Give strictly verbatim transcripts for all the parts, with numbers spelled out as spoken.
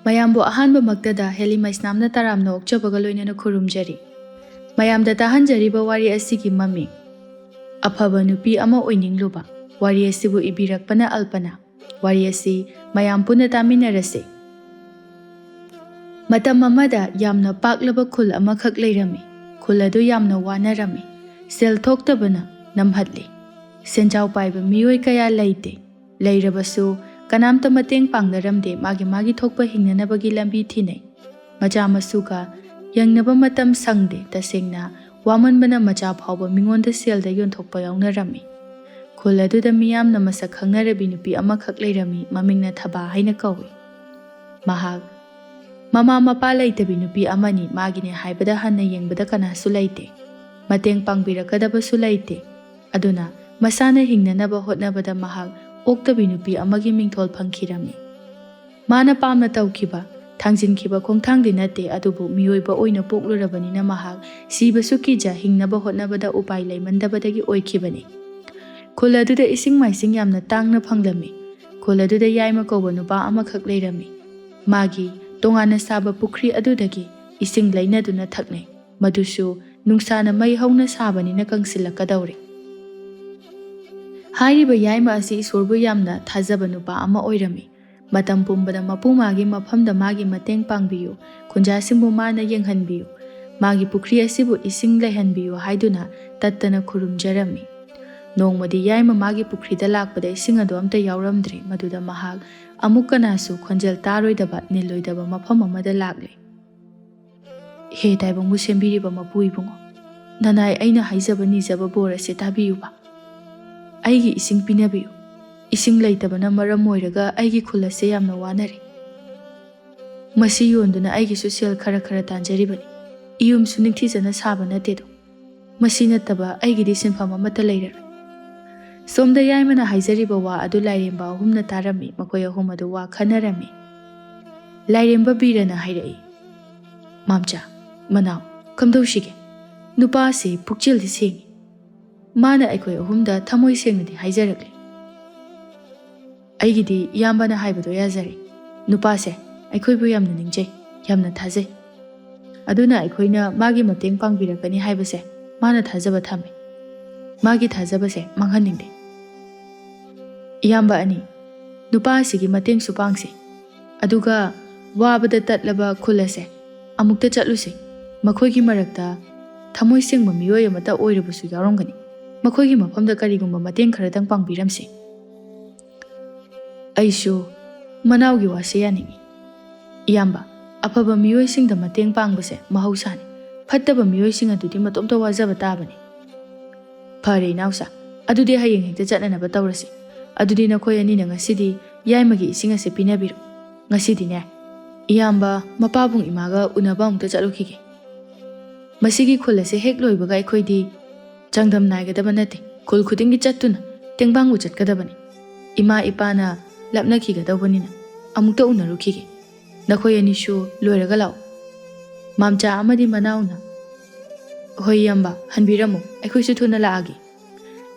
ꯃꯌꯥꯝꯕꯨ ꯑꯍꯥꯟꯕꯃꯛꯇꯗ ꯍꯦꯂꯤ ꯃꯩꯁꯅꯥꯝꯅ ꯇꯔꯥꯝꯅ ꯑꯣꯛꯆꯕꯒ ꯂꯣꯏꯅꯅ ꯈꯨꯔꯨꯝꯖꯔꯤ꯫ ꯃꯌꯥꯝꯗ ꯇꯥꯍꯟꯖꯔꯤꯕ ꯋꯥꯔꯤ ꯑꯁꯤꯒꯤ ꯃꯃꯤꯡ, ꯑꯐꯕ ꯅꯨꯄꯤ ꯑꯃ ꯑꯣꯏꯅꯤꯡꯂꯨꯕ꯫ ꯋꯥꯔꯤ ꯑꯁꯤꯕꯨ ꯏꯕꯤꯔꯛꯄꯅ ꯑꯜꯄꯅꯥ꯫ ꯋꯥꯔꯤ ꯑꯁꯤ ꯃꯌꯥꯝ ꯄꯨꯟꯅ ꯇꯥꯃꯤꯟꯅꯔꯁꯤ꯫ ꯃꯇꯝ ꯑꯃꯗ ꯌꯥꯝꯅ ꯄꯥꯛꯂꯕ ꯈꯨꯜ ꯑꯃꯈꯛ ꯂꯩꯔꯝꯃꯤ꯫ ꯈꯨꯜ ꯑꯗꯨ ꯌꯥꯝꯅ ꯋꯥꯅꯔꯝꯃꯤ꯫ ꯁꯦꯜ ꯊꯣꯛꯇꯕꯅ ꯅꯝꯍꯠꯂꯤ꯫ ꯁꯦꯟꯖꯥꯎ ꯄꯥꯏꯕ ꯃꯤꯑꯣꯏ ꯀꯌꯥ ꯂꯩꯇꯦ꯫ ꯂꯩꯔꯕꯁꯨ ꯀꯅꯥꯝꯇ ꯃꯇꯦꯡ ꯄꯥꯡꯅꯔꯝꯗꯦ꯫ ꯃꯥꯒꯤ ꯃꯥꯒꯤ ꯊꯣꯛꯄ ꯍꯤꯡꯅꯅꯕꯒꯤ ꯂꯝꯕꯤ ꯊꯤꯅꯩ꯫ ꯃꯆꯥ ꯃꯁꯨꯒ ꯌꯦꯡꯅꯕ ꯃꯇꯝ ꯁꯪꯗꯦ꯫ ꯇꯁꯦꯡꯅ ꯋꯥꯃꯟꯕꯅ ꯃꯆꯥ ꯐꯥꯎꯕ ꯃꯤꯉꯣꯟꯗ ꯁꯦꯜꯗ ꯌꯣꯟꯊꯣꯛꯄ ꯌꯥꯎꯅꯔꯝꯃꯤ꯫ ꯈꯨꯜ ꯑꯗꯨꯗ ꯃꯤꯌꯥꯝꯅ ꯃꯁꯛ ꯈꯪꯅꯔꯕꯤ ꯅꯨꯄꯤ ꯑꯃꯈꯛ ꯂꯩꯔꯝꯃꯤ꯫ ꯃꯃꯤꯡꯅ ꯊꯕꯥ ꯍꯥꯏꯅ ꯀꯧꯏ꯫ ꯃꯍꯥꯛ ꯃꯃꯥ ꯃꯄꯥ ꯂꯩꯇꯕꯤ ꯅꯨꯄꯤ ꯑꯃꯅꯤ꯫ ꯃꯥꯒꯤꯅꯦ ꯍꯥꯏꯕꯗ ꯍꯟꯅ ꯌꯦꯡꯕꯗ ꯀꯅꯥꯁꯨ ꯂꯩꯇꯦ꯫ ꯃꯇꯦꯡ ꯄꯥꯡꯕꯤꯔꯛꯀꯗꯕꯁꯨ ꯂꯩꯇꯦ꯫ ꯑꯗꯨꯅ ꯃꯁꯥꯅ ꯍꯤꯡꯅꯅꯕ ꯍꯣꯠꯅꯕꯗ ꯃꯍꯥꯛ ꯑꯣꯛꯇꯕꯤ ꯅꯨꯄꯤ ꯑꯃꯒꯤ ꯃꯤꯡꯊꯣꯜ ꯐꯪꯈꯤꯔꯝꯃꯤ꯫ ꯃꯥꯅ ꯄꯥꯝꯅ ꯇꯧꯈꯤꯕ, ꯊꯥꯡꯖꯤꯟꯈꯤꯕ ꯈꯣꯡꯊꯥꯡꯗꯤ ꯅꯠꯇꯦ, ꯑꯗꯨꯕꯨ ꯃꯤꯑꯣꯏꯕ ꯑꯣꯏꯅ ꯄꯣꯛꯂꯨꯔꯕꯅꯤꯅ ꯃꯍꯥꯛ ꯁꯤꯕꯁꯨ ꯀꯤꯖ ꯍꯤꯡꯅꯕ ꯍꯣꯠꯅꯕꯗ ꯎꯄꯥꯏ ꯂꯩꯃꯟꯗꯕꯗꯒꯤ ꯑꯣꯏꯈꯤꯕꯅꯤ꯫ ꯈꯨꯜ ꯑꯗꯨꯗ ꯏꯁꯤꯡ ꯃꯥꯏꯁꯤꯡ ꯌꯥꯝꯅ ꯇꯥꯡꯅ ꯐꯪꯂꯝꯃꯤ꯫ ꯈꯨꯜ ꯑꯗꯨꯗ ꯌꯥꯏꯃ ꯀꯧꯕ ꯅꯨꯄꯥ ꯑꯃꯈꯛ ꯂꯩꯔꯝꯃꯤ꯫ ꯃꯥꯒꯤ ꯇꯣꯉꯥꯟꯅ ꯁꯥꯕ ꯄꯨꯈ꯭ꯔꯤ ꯑꯗꯨꯗꯒꯤ ꯏꯁꯤꯡ ꯂꯩꯅꯗꯨꯅ ꯊꯛꯅꯩ꯫ ꯃꯗꯨꯁꯨ ꯅꯨꯡꯁꯥꯅ ꯃꯩ ꯍꯧꯅ ꯁꯥꯕꯅꯤꯅ ꯀꯪꯁꯤꯜꯂꯛꯀꯗꯧꯔꯦ꯫ ꯍꯥꯏꯔꯤꯕ ꯌꯥꯏꯃ ꯑꯁꯤ ꯏꯁꯣꯔꯕꯨ ꯌꯥꯝꯅ ꯊꯥꯖꯕ ꯅꯨꯄꯥ ꯑꯃ ꯑꯣꯏꯔꯝꯃꯤ꯫ ꯃꯇꯝ ꯄꯨꯝꯕꯗ ꯃꯄꯨ ꯃꯥꯒꯤ ꯃꯐꯝꯗ ꯃꯥꯒꯤ ꯃꯇꯦꯡ ꯄꯥꯡꯕꯤꯌꯨ, ꯈꯨꯟꯖꯥꯁꯤꯡꯕꯨ ꯃꯥꯅ ꯌꯦꯡꯍꯟꯕꯤꯌꯨ, ꯃꯥꯒꯤ ꯄꯨꯈ꯭ꯔꯤ ꯑꯁꯤꯕꯨ ꯏꯁꯤꯡ ꯂꯩꯍꯟꯕꯤꯌꯨ ꯍꯥꯏꯗꯨꯅ ꯇꯠꯇꯅ ꯈꯨꯔꯨꯝꯖꯔꯝꯃꯤ꯫ ꯅꯣꯡꯃꯗꯤ ꯌꯥꯏꯃ ꯃꯥꯒꯤ ꯄꯨꯈ꯭ꯔꯤꯗ ꯂꯥꯛꯄꯗ ꯏꯁꯤꯡ ꯑꯗꯨ ꯑꯝꯇ ꯌꯥꯎꯔꯝꯗ꯭ꯔꯦ꯫ ꯃꯗꯨꯗ ꯃꯍꯥꯛ ꯑꯃꯨꯛ ꯀꯅꯥꯁꯨ ꯈꯣꯟꯖꯦꯜ ꯇꯥꯔꯣꯏꯗꯕ, ꯅꯤꯜꯂꯣꯏꯗꯕ ꯃꯐꯝ ꯑꯃꯗ ꯂꯥꯛꯂꯦ꯫ ꯍꯦ ꯇꯥꯏꯕꯪꯕꯨ ꯁꯦꯝꯕꯤꯔꯤꯕ ꯃꯄꯨ ꯏꯕꯨꯡꯉꯣ, ꯅꯅꯥꯏ ꯑꯩꯅ ꯍꯥꯏꯖꯕ ꯅꯤꯖꯕ ꯕꯣꯔ ꯑꯁꯤ ꯇꯥꯕꯤꯌꯨꯕ꯫ ꯑꯩꯒꯤ ꯏꯁꯤꯡ ꯄꯤꯅꯕꯤꯌꯨ꯫ ꯏꯁꯤꯡ ꯂꯩꯇꯕꯅ ꯃꯔꯝ ꯑꯣꯏꯔꯒ ꯑꯩꯒꯤ ꯈꯨꯜ ꯑꯁꯦ ꯌꯥꯝꯅ ꯋꯥꯅꯔꯦ꯫ ꯃꯁꯤ ꯌꯣꯟꯗꯨꯅ ꯑꯩꯒꯤꯁꯨ ꯁꯦꯜ ꯈꯔ ꯈꯔ ꯇꯥꯟꯖꯔꯤꯕꯅꯤ꯫ ꯏꯌꯨꯝꯁꯨ ꯅꯤꯡꯊꯤꯖꯅ ꯁꯥꯕ ꯅꯠꯇꯦꯗꯣ꯫ ꯃꯁꯤ ꯅꯠꯇꯕ ꯑꯩꯒꯤꯗꯤ ꯁꯤꯟꯐꯝ ꯑꯃꯠꯇ ꯂꯩꯔꯔꯣꯏ꯫ ꯁꯣꯝꯗ ꯌꯥꯏꯃꯅ ꯍꯥꯏꯖꯔꯤꯕ ꯋꯥ ꯑꯗꯨ ꯂꯥꯏꯔꯦꯝꯕ ꯑꯍꯨꯝꯅ ꯇꯥꯔꯝꯃꯤ꯫ ꯃꯈꯣꯏ ꯑꯍꯨꯝ ꯑꯗꯨ ꯋꯥ ꯈꯟꯅꯔꯝꯃꯤ꯫ ꯂꯥꯏꯔꯦꯝꯕ ꯕꯤꯔꯅ ꯍꯥꯏꯔꯛꯏ, "ꯃꯥꯝꯆꯥ, ꯃꯅꯥꯎ, ꯀꯝꯗꯧꯁꯤꯒꯦ? ꯅꯨꯄꯥꯁꯤ ꯄꯨꯛꯆꯦꯜꯗꯤ ꯁꯦꯡꯉꯤ꯫ ꯃꯥꯅ ꯑꯩꯈꯣꯏ ꯑꯍꯨꯝꯗ ꯊꯃꯣꯏ ꯁꯦꯡꯅꯗꯤ ꯍꯥꯏꯖꯔꯛꯂꯦ꯫ ꯑꯩꯒꯤꯗꯤ ꯏꯌꯥꯝꯕꯅ ꯍꯥꯏꯕꯗꯣ ꯌꯥꯖꯔꯦ꯫ ꯅꯨꯄꯥꯁꯦ ꯑꯩꯈꯣꯏꯕꯨ ꯌꯥꯝꯅ ꯅꯤꯡꯖꯩ, ꯌꯥꯝꯅ ꯊꯥꯖꯩ꯫ ꯑꯗꯨꯅ ꯑꯩꯈꯣꯏꯅ ꯃꯥꯒꯤ ꯃꯇꯦꯡ ꯄꯥꯡꯕꯤꯔꯛꯀꯅꯤ ꯍꯥꯏꯕꯁꯦ ꯃꯥꯅ ꯊꯥꯖꯕ ꯊꯝꯃꯤ꯫ ꯃꯥꯒꯤ ꯊꯥꯖꯕꯁꯦ ꯃꯥꯡꯍꯟꯅꯤꯡꯗꯦ꯫ ꯏꯌꯥꯝꯕ ꯑꯅꯤ, ꯅꯨꯄꯥ ꯑꯁꯤꯒꯤ ꯃꯇꯦꯡꯁꯨ ꯄꯥꯡꯁꯤ, ꯑꯗꯨꯒ ꯋꯥꯕꯗ ꯇꯠꯂꯕ ꯈꯨꯜ ꯑꯁꯦ ꯑꯃꯨꯛꯇ ꯆꯠꯂꯨꯁꯤ꯫ ꯃꯈꯣꯏꯒꯤ ꯃꯔꯛꯇ ꯊꯃꯣꯏ ꯁꯦꯡꯕ ꯃꯤꯑꯣꯏ ꯑꯃꯇ ꯑꯣꯏꯔꯕꯁꯨ ꯌꯥꯎꯔꯝꯒꯅꯤ꯫ ꯃꯈꯣꯏꯒꯤ ꯃꯐꯝꯗ ꯀꯔꯤꯒꯨꯝꯕ ꯃꯇꯦꯡ ꯈꯔꯗꯪ ꯄꯥꯡꯕꯤꯔꯝꯁꯤ꯫ ꯑꯩꯁꯨ ꯃꯅꯥꯎꯒꯤ ꯋꯥꯁꯦ ꯌꯥꯅꯤꯡꯏ꯫ ꯏꯌꯥꯝꯕ, ꯑꯐꯕ ꯃꯤꯑꯣꯏꯁꯤꯡꯗ ꯃꯇꯦꯡ ꯄꯥꯡꯕꯁꯦ ꯃꯍꯧꯁꯥꯅꯤ꯫ ꯐꯠꯇꯕ ꯃꯤꯑꯣꯏꯁꯤꯡ ꯑꯗꯨꯗꯤ ꯃꯇꯣꯝꯇ ꯋꯥꯖꯕ ꯇꯥꯕꯅꯤ꯫ ꯐꯔꯦ ꯏꯅꯥꯎꯆꯥ, ꯑꯗꯨꯗꯤ ꯍꯌꯦꯡ ꯍꯦꯛꯇ ꯆꯠꯅꯅꯕ ꯇꯧꯔꯁꯤ꯫ ꯑꯗꯨꯗꯤ ꯅꯈꯣꯏ ꯑꯅꯤꯅ ꯉꯁꯤꯗꯤ ꯌꯥꯏꯃꯒꯤ ꯏꯁꯤꯡ ꯑꯁꯦ ꯄꯤꯅꯕꯤꯔꯣ꯫ ꯉꯁꯤꯗꯤꯅꯦ, ꯏꯌꯥꯝꯕ ꯃꯄꯥꯕꯨꯡ ꯏꯃꯥꯒ ꯎꯅꯕ ꯑꯃꯨꯛꯇ ꯆꯠꯂꯨꯈꯤꯒꯦ꯫ ꯃꯁꯤꯒꯤ ꯈꯨꯜ ꯑꯁꯦ ꯍꯦꯛ ꯂꯣꯏꯕꯒ ꯑꯩꯈꯣꯏꯗꯤ ꯆꯥꯡꯗꯝ ꯅꯥꯏꯒꯗꯕ ꯅꯠꯇꯦ꯫ ꯈꯨꯜ ꯈꯨꯗꯤꯡꯒꯤ ꯆꯠꯇꯨꯅ ꯇꯦꯡꯕꯥꯡꯕꯨ ꯆꯠꯀꯗꯕꯅꯤ꯫ ꯏꯃꯥ ꯏꯄꯥꯅ ꯂꯥꯞꯅꯈꯤꯒꯗꯧꯕꯅꯤꯅ ꯑꯃꯨꯛꯇ ꯎꯅꯔꯨꯈꯤꯒꯦ꯫ ꯅꯈꯣꯏ ꯑꯅꯤꯁꯨ ꯂꯣꯏꯔꯒ ꯂꯥꯛꯑꯣ꯫ ꯃꯥꯝꯆꯥ ꯑꯃꯗꯤ ꯃꯅꯥꯎꯅ, "ꯍꯣꯏ ꯏꯌꯥꯝꯕ, ꯍꯟꯕꯤꯔꯝꯃꯨ, ꯑꯩꯈꯣꯏꯁꯨ ꯊꯨꯅ ꯂꯥꯛꯑꯒꯦ꯫"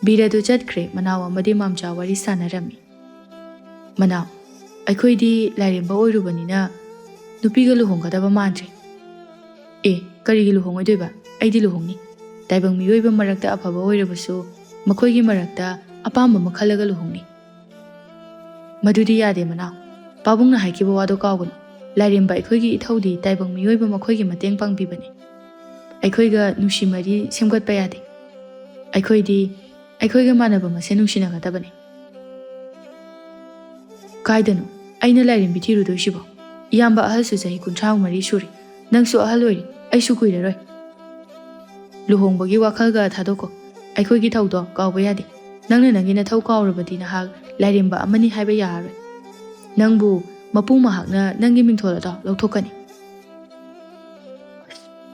ꯕꯤꯔꯗꯨ ꯆꯠꯈ꯭ꯔꯦ꯫ ꯃꯅꯥꯎ ꯑꯃꯗꯤ ꯃꯥꯝꯆꯥ ꯋꯥꯔꯤ ꯁꯥꯟꯅꯔꯝꯃꯤ꯫ "ꯃꯅꯥꯎ, ꯑꯩꯈꯣꯏꯗꯤ ꯂꯥꯏꯔꯦꯝꯕ ꯑꯣꯏꯔꯨꯕꯅꯤꯅ ꯅꯨꯄꯤꯒ ꯂꯨꯍꯣꯡꯒꯗꯕ ꯃꯥꯟꯗ꯭ꯔꯦ꯫" "ꯑꯦ, ꯀꯔꯤꯒꯤ ꯂꯨꯍꯣꯡꯉꯣꯏꯗꯣꯏꯕ? ꯑꯩꯗꯤ ꯂꯨꯍꯣꯡꯅꯤ꯫ ꯇꯥꯏꯕꯪ ꯃꯤꯑꯣꯏꯕ ꯃꯔꯛꯇ ꯑꯐꯕ ꯑꯣꯏꯔꯕꯁꯨ ꯃꯈꯣꯏꯒꯤ ꯃꯔꯛꯇ ꯑꯄꯥꯝꯕ ꯑꯃ ꯈꯜꯂꯒ ꯂꯨꯍꯣꯡꯅꯤ꯫" "ꯃꯗꯨꯗꯤ ꯌꯥꯗꯦ ꯃꯅꯥꯎ꯫ ꯄꯥꯕꯨꯡꯅ ꯍꯥꯏꯈꯤꯕ ꯋꯥꯗꯣ ꯀꯥꯎꯒꯅꯨ꯫ ꯂꯥꯏꯔꯦꯝꯕ ꯑꯩꯈꯣꯏꯒꯤ ꯏꯊꯧꯗꯤ ꯇꯥꯏꯕꯪ ꯃꯤꯑꯣꯏꯕ ꯃꯈꯣꯏꯒꯤ ꯃꯇꯦꯡ ꯄꯥꯡꯕꯤꯕꯅꯤ꯫ ꯑꯩꯈꯣꯏꯒ ꯅꯨꯡꯁꯤ ꯃꯔꯤ ꯁꯦꯝꯒꯠꯄ ꯌꯥꯗꯦ꯫ ꯑꯩꯈꯣꯏꯗꯤ ꯑꯩꯈꯣꯏꯒ ꯃꯥꯟꯅꯕ ꯃꯁꯦꯟ ꯅꯨꯡꯁꯤꯅꯒꯗꯕꯅꯤ꯫" "ꯀꯥꯏꯗꯅꯣ ꯑꯩꯅ ꯂꯥꯏꯔꯦꯝꯕꯤ ꯊꯤꯔꯨꯗꯣꯏꯁꯤꯕꯣ? ꯏꯌꯥꯝꯕ ꯑꯍꯜꯁꯨ ꯆꯍꯤ ꯀꯨꯟꯊ꯭ꯔꯥ ꯃꯔꯤ ꯁꯨꯔꯦ꯫ ꯅꯪꯁꯨ ꯑꯍꯜ ꯑꯣꯏꯔꯦ꯫ ꯑꯩꯁꯨ ꯀꯨꯏꯔꯔꯣꯏ꯫ ꯂꯨꯍꯣꯡꯕꯒꯤ ꯋꯥꯈꯜꯒ ꯊꯥꯗꯣꯛꯈꯣ꯫ ꯑꯩꯈꯣꯏꯒꯤ ꯊꯧꯗꯣ ꯀꯥꯎꯕ ꯌꯥꯗꯦ꯫ ꯅꯪꯅ ꯅꯪꯒꯤ ꯅꯊꯧ ꯀꯥꯎꯔꯕꯗꯤ ꯅꯍꯥꯛ ꯂꯥꯏꯔꯦꯝꯕ ꯑꯃꯅꯤ ꯍꯥꯏꯕ ꯌꯥꯔꯔꯣꯏ꯫ ꯅꯪꯕꯨ ꯃꯄꯨ ꯃꯍꯥꯛꯅ ꯅꯪꯒꯤ ꯃꯤꯡꯊꯣꯜ ꯑꯗꯣ ꯂꯧꯊꯣꯛꯀꯅꯤ꯫"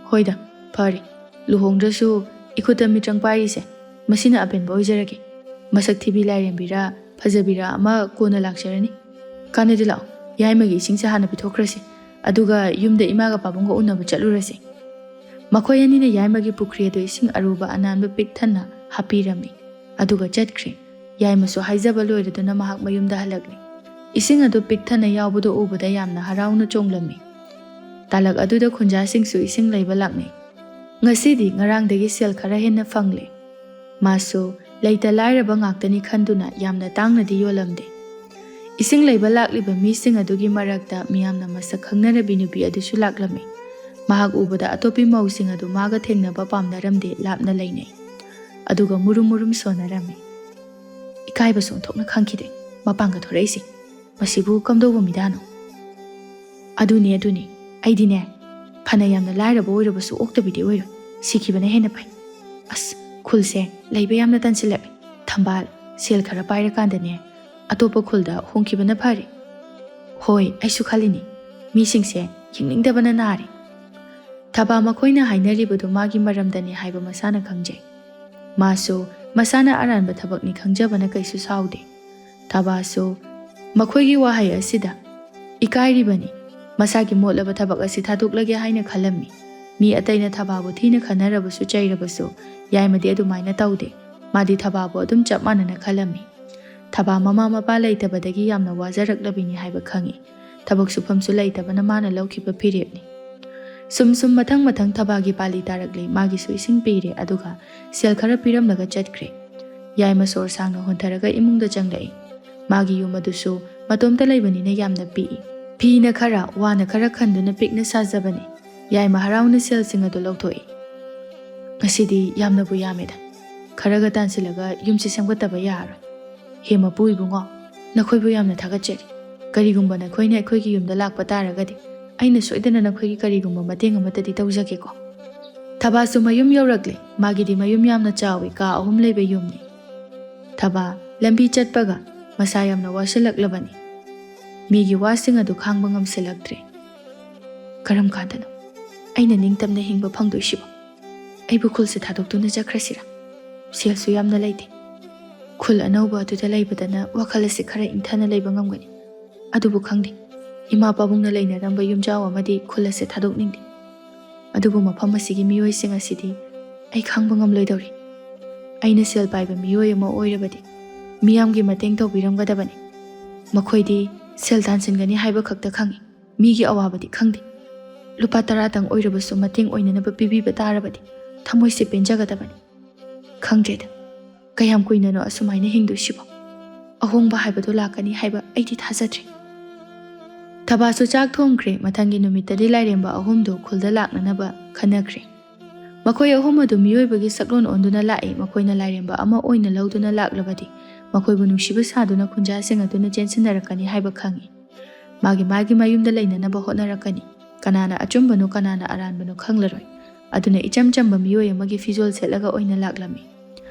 "ꯍꯣꯏꯗ, ꯐꯔꯦ꯫ ꯂꯨꯍꯣꯡꯗ꯭ꯔꯁꯨ ꯏꯈꯨꯠꯇ ꯃꯤꯇ꯭ꯔꯪ ꯄꯥꯏꯔꯤꯁꯦ, ꯃꯁꯤꯅ ꯑꯄꯦꯟꯕ ꯑꯣꯏꯖꯔꯒꯦ꯫ ꯃꯁꯛ ꯊꯤꯕꯤ ꯂꯥꯏꯔꯦꯝꯕꯤꯔꯥ, ꯐꯖꯕꯤꯔꯥ ꯑꯃ ꯀꯣꯟꯅ ꯂꯥꯛꯆꯔꯅꯤ꯫ ꯀꯥꯟꯅꯗꯦ, ꯂꯥꯛꯑꯣ, ꯌꯥꯏꯃꯒꯤ ꯏꯁꯤꯡꯁꯦ ꯍꯥꯟꯅ ꯄꯤꯊꯣꯛꯈ꯭ꯔꯁꯤ, ꯑꯗꯨꯒ ꯌꯨꯝꯗ ꯏꯃꯥꯒ ꯄꯥꯕꯨꯡꯒ ꯎꯅꯕ ꯆꯠꯂꯨꯔꯁꯤ꯫" ꯃꯈꯣꯏ ꯑꯅꯤꯅ ꯌꯥꯏꯃꯒꯤ ꯄꯨꯈ꯭ꯔꯤ ꯑꯗꯨ ꯏꯁꯤꯡ ꯑꯔꯨꯕ ꯑꯅꯥꯟꯕ ꯄꯤꯛ ꯊꯟꯅ ꯍꯥꯞꯄꯤꯔꯝꯃꯤ, ꯑꯗꯨꯒ ꯆꯠꯈ꯭ꯔꯦ꯫ ꯌꯥꯏꯃꯁꯨ ꯍꯥꯏꯖꯕ ꯂꯣꯏꯔꯗꯨꯅ ꯃꯍꯥꯛ ꯃꯌꯨꯝꯗ ꯍꯜꯂꯛꯂꯦ꯫ ꯏꯁꯤꯡ ꯑꯗꯨ ꯄꯤꯛ ꯊꯟꯅ ꯌꯥꯎꯕꯗꯨ ꯎꯕꯗ ꯌꯥꯝꯅ ꯍꯔꯥꯎꯅ ꯆꯣꯡꯂꯝꯃꯤ꯫ ꯇꯥꯂꯛ ꯑꯗꯨꯗ ꯈꯨꯟꯖꯥꯁꯤꯡꯁꯨ ꯏꯁꯤꯡ ꯂꯩꯕ ꯂꯥꯛꯅꯩ꯫ ꯉꯁꯤꯗꯤ ꯉꯔꯥꯡꯗꯒꯤ ꯁꯦꯜ ꯈꯔ ꯍꯦꯟꯅ ꯐꯪꯂꯦ꯫ ꯃꯥꯁꯨ ꯂꯩꯇ ꯂꯥꯏꯔꯕ ꯉꯥꯛꯇꯅꯤ ꯈꯟꯗꯨꯅ ꯌꯥꯝꯅ ꯇꯥꯡꯅꯗꯤ ꯌꯣꯜꯂꯝꯗꯦ꯫ ꯏꯁꯤꯡ ꯂꯩꯕ ꯂꯥꯛꯂꯤꯕ ꯃꯤꯁꯤꯡ ꯑꯗꯨꯒꯤ ꯃꯔꯛꯇ ꯃꯤꯌꯥꯝꯅ ꯃꯁꯛ ꯈꯪꯅꯔꯕꯤ ꯅꯨꯄꯤ ꯑꯗꯨꯁꯨ ꯂꯥꯛꯂꯝꯃꯤ꯫ ꯃꯍꯥꯛ ꯎꯕꯗ ꯑꯇꯣꯞꯄꯤ ꯃꯧꯁꯤꯡ ꯑꯗꯨ ꯃꯥꯒ ꯊꯦꯡꯅꯕ ꯄꯥꯝꯅꯔꯝꯗꯦ, ꯂꯥꯞꯅ ꯂꯩꯅꯩ꯫ ꯑꯗꯨꯒ ꯃꯨꯔꯨꯝ ꯃꯨꯔꯨꯝ ꯁꯣꯟꯅꯔꯝꯃꯤ꯫ ꯏꯀꯥꯏꯕꯁꯨ ꯑꯣꯟꯊꯣꯛꯅ ꯈꯪꯈꯤꯗꯦ꯫ ꯃꯄꯥꯡꯒ ꯊꯣꯔꯛꯏꯁꯦ ꯃꯁꯤꯕꯨ ꯀꯝꯗꯧꯕ ꯃꯤꯗꯥꯅꯣ? ꯑꯗꯨꯅꯦ, ꯑꯗꯨꯅꯦ꯫ ꯑꯩꯗꯤꯅꯦ, ꯐꯅ ꯌꯥꯝꯅ ꯂꯥꯏꯔꯕ ꯑꯣꯏꯔꯕꯁꯨ ꯑꯣꯛꯇꯕꯤꯗꯤ ꯑꯣꯏꯔꯣꯏ꯫ ꯁꯤꯈꯤꯕꯅ ꯍꯦꯟꯅ ꯐꯩ꯫ ꯑꯁ, ꯈꯨꯜꯁꯦ ꯂꯩꯕ ꯌꯥꯝꯅ ꯇꯟꯁꯤꯜꯂꯛꯑꯦ꯫ ꯊꯝꯕꯥꯜ, ꯁꯦꯜ ꯈꯔ ꯄꯥꯏꯔꯀꯥꯟꯗꯅꯦ, ꯑꯇꯣꯞꯄ ꯈꯨꯜꯗ ꯍꯣꯡꯈꯤꯕꯅ ꯐꯔꯦ꯫ ꯍꯣꯏ, ꯑꯩꯁꯨ ꯈꯜꯂꯤꯅꯤ꯫ ꯃꯤꯁꯤꯡꯁꯦ ꯌꯦꯡꯅꯤꯡꯗꯕꯅ ꯅꯥꯔꯦ꯫ ꯊꯕꯥ ꯃꯈꯣꯏꯅ ꯍꯥꯏꯅꯔꯤꯕꯗꯨ ꯃꯥꯒꯤ ꯃꯔꯝꯗꯅꯤ ꯍꯥꯏꯕ ꯃꯁꯥꯅ ꯈꯪꯖꯩ꯫ ꯃꯥꯁꯨ ꯃꯁꯥꯅ ꯑꯔꯥꯟꯕ ꯊꯕꯛꯅꯤ ꯈꯪꯖꯕꯅ ꯀꯩꯁꯨ ꯁꯥꯎꯗꯦ꯫ ꯊꯕꯥꯁꯨ ꯃꯈꯣꯏꯒꯤ ꯋꯥꯍꯩ ꯑꯁꯤꯗ ꯏꯀꯥꯏꯔꯤꯕꯅꯤ꯫ ꯃꯁꯥꯒꯤ ꯃꯣꯠꯂꯕ ꯊꯕꯛ ꯑꯁꯤ ꯊꯥꯗꯣꯛꯂꯒꯦ ꯍꯥꯏꯅ ꯈꯜꯂꯝꯃꯤ꯫ ꯃꯤ ꯑꯇꯩꯅ ꯊꯕꯥꯕꯨ ꯊꯤꯅ ꯈꯟꯅꯔꯕꯁꯨ ꯆꯩꯔꯕꯁꯨ ꯌꯥꯏꯃꯗꯤ ꯑꯗꯨꯃꯥꯏꯅ ꯇꯧꯗꯦ꯫ ꯃꯥꯗꯤ ꯊꯕꯥꯕꯨ ꯑꯗꯨꯝ ꯆꯞ ꯃꯥꯟꯅꯅ ꯈꯜꯂꯝꯃꯤ꯫ ꯊꯕꯥ ꯃꯃꯥ ꯃꯄꯥ ꯂꯩꯇꯕꯗꯒꯤ ꯌꯥꯝꯅ ꯋꯥꯖꯔꯛꯂꯕꯤꯅꯤ ꯍꯥꯏꯕ ꯈꯪꯏ꯫ ꯊꯕꯛ ꯁꯨꯐꯝꯁꯨ ꯂꯩꯇꯕꯅ ꯃꯥꯅ ꯂꯧꯈꯤꯕ ꯐꯤꯔꯦꯞꯅꯤ꯫ ꯁꯨꯝ ꯁꯨꯝ ꯃꯊꯪ ꯃꯊꯪ ꯊꯕꯥꯒꯤ ꯄꯥꯂꯤ ꯇꯥꯔꯛꯂꯦ꯫ ꯃꯥꯒꯤꯁꯨ ꯏꯁꯤꯡ ꯄꯤꯔꯦ, ꯑꯗꯨꯒ ꯁꯦꯜ ꯈꯔ ꯄꯤꯔꯝꯂꯒ ꯆꯠꯈ꯭ꯔꯦ꯫ ꯌꯥꯏꯃ ꯁꯣꯔ ꯁꯥꯡꯅ ꯍꯣꯟꯊꯔꯒ ꯏꯃꯨꯡꯗ ꯆꯪꯂꯛꯏ꯫ ꯃꯥꯒꯤ ꯌꯨꯝ ꯑꯗꯨꯁꯨ ꯃꯇꯣꯝꯇ ꯂꯩꯕꯅꯤꯅ ꯌꯥꯝꯅ ꯄꯤꯛꯏ꯫ ꯐꯤꯅ ꯈꯔ, ꯋꯥꯅ ꯈꯔ ꯈꯟꯗꯨꯅ ꯄꯤꯛꯅ ꯁꯥꯖꯕꯅꯤ꯫ ꯌꯥꯏꯃ ꯍꯔꯥꯎꯅ ꯁꯦꯜꯁꯤꯡ ꯑꯗꯨ ꯂꯧꯊꯣꯛꯏ꯫ "ꯉꯁꯤꯗꯤ ꯌꯥꯝꯅꯕꯨ ꯌꯥꯝꯃꯦꯗ꯫ ꯈꯔꯒ ꯇꯥꯟꯁꯤꯜꯂꯒ ꯌꯨꯝꯁꯤ ꯁꯦꯝꯒꯠꯇꯕ ꯌꯥꯔꯔꯣꯏ꯫ ꯍꯦ ꯃꯄꯨ ꯏꯕꯨꯡꯉꯣ, ꯅꯈꯣꯏꯕꯨ ꯌꯥꯝꯅ ꯊꯥꯒꯠꯆꯔꯤ꯫ ꯀꯔꯤꯒꯨꯝꯕ ꯅꯈꯣꯏꯅ ꯑꯩꯈꯣꯏꯒꯤ ꯌꯨꯝꯗ ꯂꯥꯛꯄ ꯇꯥꯔꯒꯗꯤ ꯑꯩꯅ ꯁꯣꯏꯗꯅ ꯅꯈꯣꯏꯒꯤ ꯀꯔꯤꯒꯨꯝꯕ ꯃꯇꯦꯡ ꯑꯃꯠꯇꯗꯤ ꯇꯧꯖꯒꯦꯀꯣ꯫" ꯊꯕꯥꯁꯨ ꯃꯌꯨꯝ ꯌꯧꯔꯛꯂꯦ꯫ ꯃꯥꯒꯤꯗꯤ ꯃꯌꯨꯝ ꯌꯥꯝꯅ ꯆꯥꯎꯏ, ꯀꯥ ꯑꯍꯨꯝ ꯂꯩꯕ ꯌꯨꯝꯅꯤ꯫ ꯊꯕꯥ ꯂꯝꯕꯤ ꯆꯠꯄꯒ ꯃꯁꯥ ꯌꯥꯝꯅ ꯋꯥꯁꯤꯜꯂꯛꯂꯕꯅꯤ꯫ ꯃꯤꯒꯤ ꯋꯥꯁꯤꯡ ꯑꯗꯨ ꯈꯥꯡꯕ ꯉꯝꯁꯤꯜꯂꯛꯇ꯭ꯔꯦ꯫ "ꯀꯔꯝ ꯀꯥꯟꯗꯅꯣ ꯑꯩꯅ ꯅꯤꯡꯇꯝꯅ ꯍꯤꯡꯕ ꯐꯪꯗꯣꯏꯁꯤꯕꯣ? ꯑꯩꯕꯨ ꯈꯨꯜꯁꯦ ꯊꯥꯗꯣꯛꯇꯨꯅ ꯆꯠꯈ꯭ꯔꯁꯤꯔꯥ? ꯁꯦꯜꯁꯨ ꯌꯥꯝꯅ ꯂꯩꯇꯦ꯫ ꯈꯨꯜ ꯑꯅꯧꯕ ꯑꯗꯨꯗ ꯂꯩꯕꯗꯅ ꯋꯥꯈꯜ ꯑꯁꯤ ꯈꯔ ꯏꯪꯊꯅ ꯂꯩꯕ ꯉꯝꯒꯅꯤ꯫ ꯑꯗꯨꯕꯨ ꯈꯪꯗꯦ, ꯏꯃꯥ ꯄꯥꯕꯨꯡꯅ ꯂꯩꯅꯔꯝꯕ ꯌꯨꯝꯖꯥꯎ ꯑꯃꯗꯤ ꯈꯨꯜ ꯑꯁꯦ ꯊꯥꯗꯣꯛꯅꯤꯡꯗꯦ꯫ ꯑꯗꯨꯕꯨ ꯃꯐꯝ ꯑꯁꯤꯒꯤ ꯃꯤꯑꯣꯏꯁꯤꯡ ꯑꯁꯤꯗꯤ ꯑꯩ ꯈꯪꯕ ꯉꯝꯂꯣꯏꯗꯧꯔꯤ꯫ ꯑꯩꯅ ꯁꯦꯜ ꯄꯥꯏꯕ ꯃꯤꯑꯣꯏ ꯑꯃ ꯑꯣꯏꯔꯕꯗꯤ ꯃꯤꯌꯥꯝꯒꯤ ꯃꯇꯦꯡ ꯇꯧꯕꯤꯔꯝꯒꯗꯕꯅꯤ꯫ ꯃꯈꯣꯏꯗꯤ ꯁꯦꯜ ꯇꯥꯟꯁꯤꯟꯒꯅꯤ ꯍꯥꯏꯕ ꯈꯛꯇ ꯈꯪꯏ, ꯃꯤꯒꯤ ꯑꯋꯥꯕꯗꯤ ꯈꯪꯗꯦ꯫ ꯂꯨꯄꯥ ꯇꯔꯥꯇꯪ ꯑꯣꯏꯔꯕꯁꯨ ꯃꯇꯦꯡ ꯑꯣꯏꯅꯅꯕ ꯄꯤꯕꯤꯕ ꯇꯥꯔꯕꯗꯤ ꯊꯃꯣꯏꯁꯦ ꯄꯦꯟꯖꯒꯗꯕꯅꯤ꯫ ꯈꯪꯗ꯭ꯔꯦꯗ, ꯀꯌꯥꯝ ꯀꯨꯏꯅꯅꯣ ꯑꯁꯨꯃꯥꯏꯅ ꯍꯤꯡꯗꯣꯏꯁꯤꯕꯣ? ꯑꯍꯣꯡꯕ ꯍꯥꯏꯕꯗꯣ ꯂꯥꯛꯀꯅꯤ ꯍꯥꯏꯕ ꯑꯩꯗꯤ ꯊꯥꯖꯗ꯭ꯔꯦ꯫ ꯊꯕꯥꯁꯨ ꯆꯥꯛ ꯊꯣꯡꯈ꯭ꯔꯦ꯫ ꯃꯊꯪꯒꯤ ꯅꯨꯃꯤꯠꯇꯗꯤ ꯂꯥꯏꯔꯦꯝꯕ ꯑꯍꯨꯝꯗꯨ ꯈꯨꯜꯗ ꯂꯥꯛꯅꯅꯕ ꯈꯟꯅꯈ꯭ꯔꯦ꯫ ꯃꯈꯣꯏ ꯑꯍꯨꯝ ꯑꯗꯨ ꯃꯤꯑꯣꯏꯕꯒꯤ ꯁꯛꯂꯣꯟ ꯑꯣꯟꯗꯨꯅ ꯂꯥꯛꯏ꯫ ꯃꯈꯣꯏꯅ ꯂꯥꯏꯔꯦꯝꯕ ꯑꯃ ꯑꯣꯏꯅ ꯂꯧꯗꯨꯅ ꯂꯥꯛꯂꯕꯗꯤ ꯃꯈꯣꯏꯕꯨ ꯅꯨꯡꯁꯤꯕ ꯁꯥꯗꯨꯅ ꯈꯨꯟꯖꯥꯁꯤꯡ ꯑꯗꯨꯅ ꯆꯦꯟꯁꯤꯟꯅꯔꯛꯀꯅꯤ ꯍꯥꯏꯕ ꯈꯪꯏ꯫ ꯃꯥꯒꯤ ꯃꯥꯒꯤ ꯃꯌꯨꯝꯗ ꯂꯩꯅꯅꯕ ꯍꯣꯠꯅꯔꯛꯀꯅꯤ꯫ ꯀꯅꯥꯅ ꯑꯆꯨꯝꯕꯅꯣ ꯀꯅꯥꯅ ꯑꯔꯥꯟꯕꯅꯣ ꯈꯪꯂꯔꯣꯏ꯫ ꯑꯗꯨꯅ ꯏꯆꯝ ꯆꯝꯕ ꯃꯤꯑꯣꯏ ꯑꯃꯒꯤ ꯐꯤꯖꯣꯜ ꯁꯦꯠꯂꯒ ꯑꯣꯏꯅ ꯂꯥꯛꯂꯝꯃꯤ꯫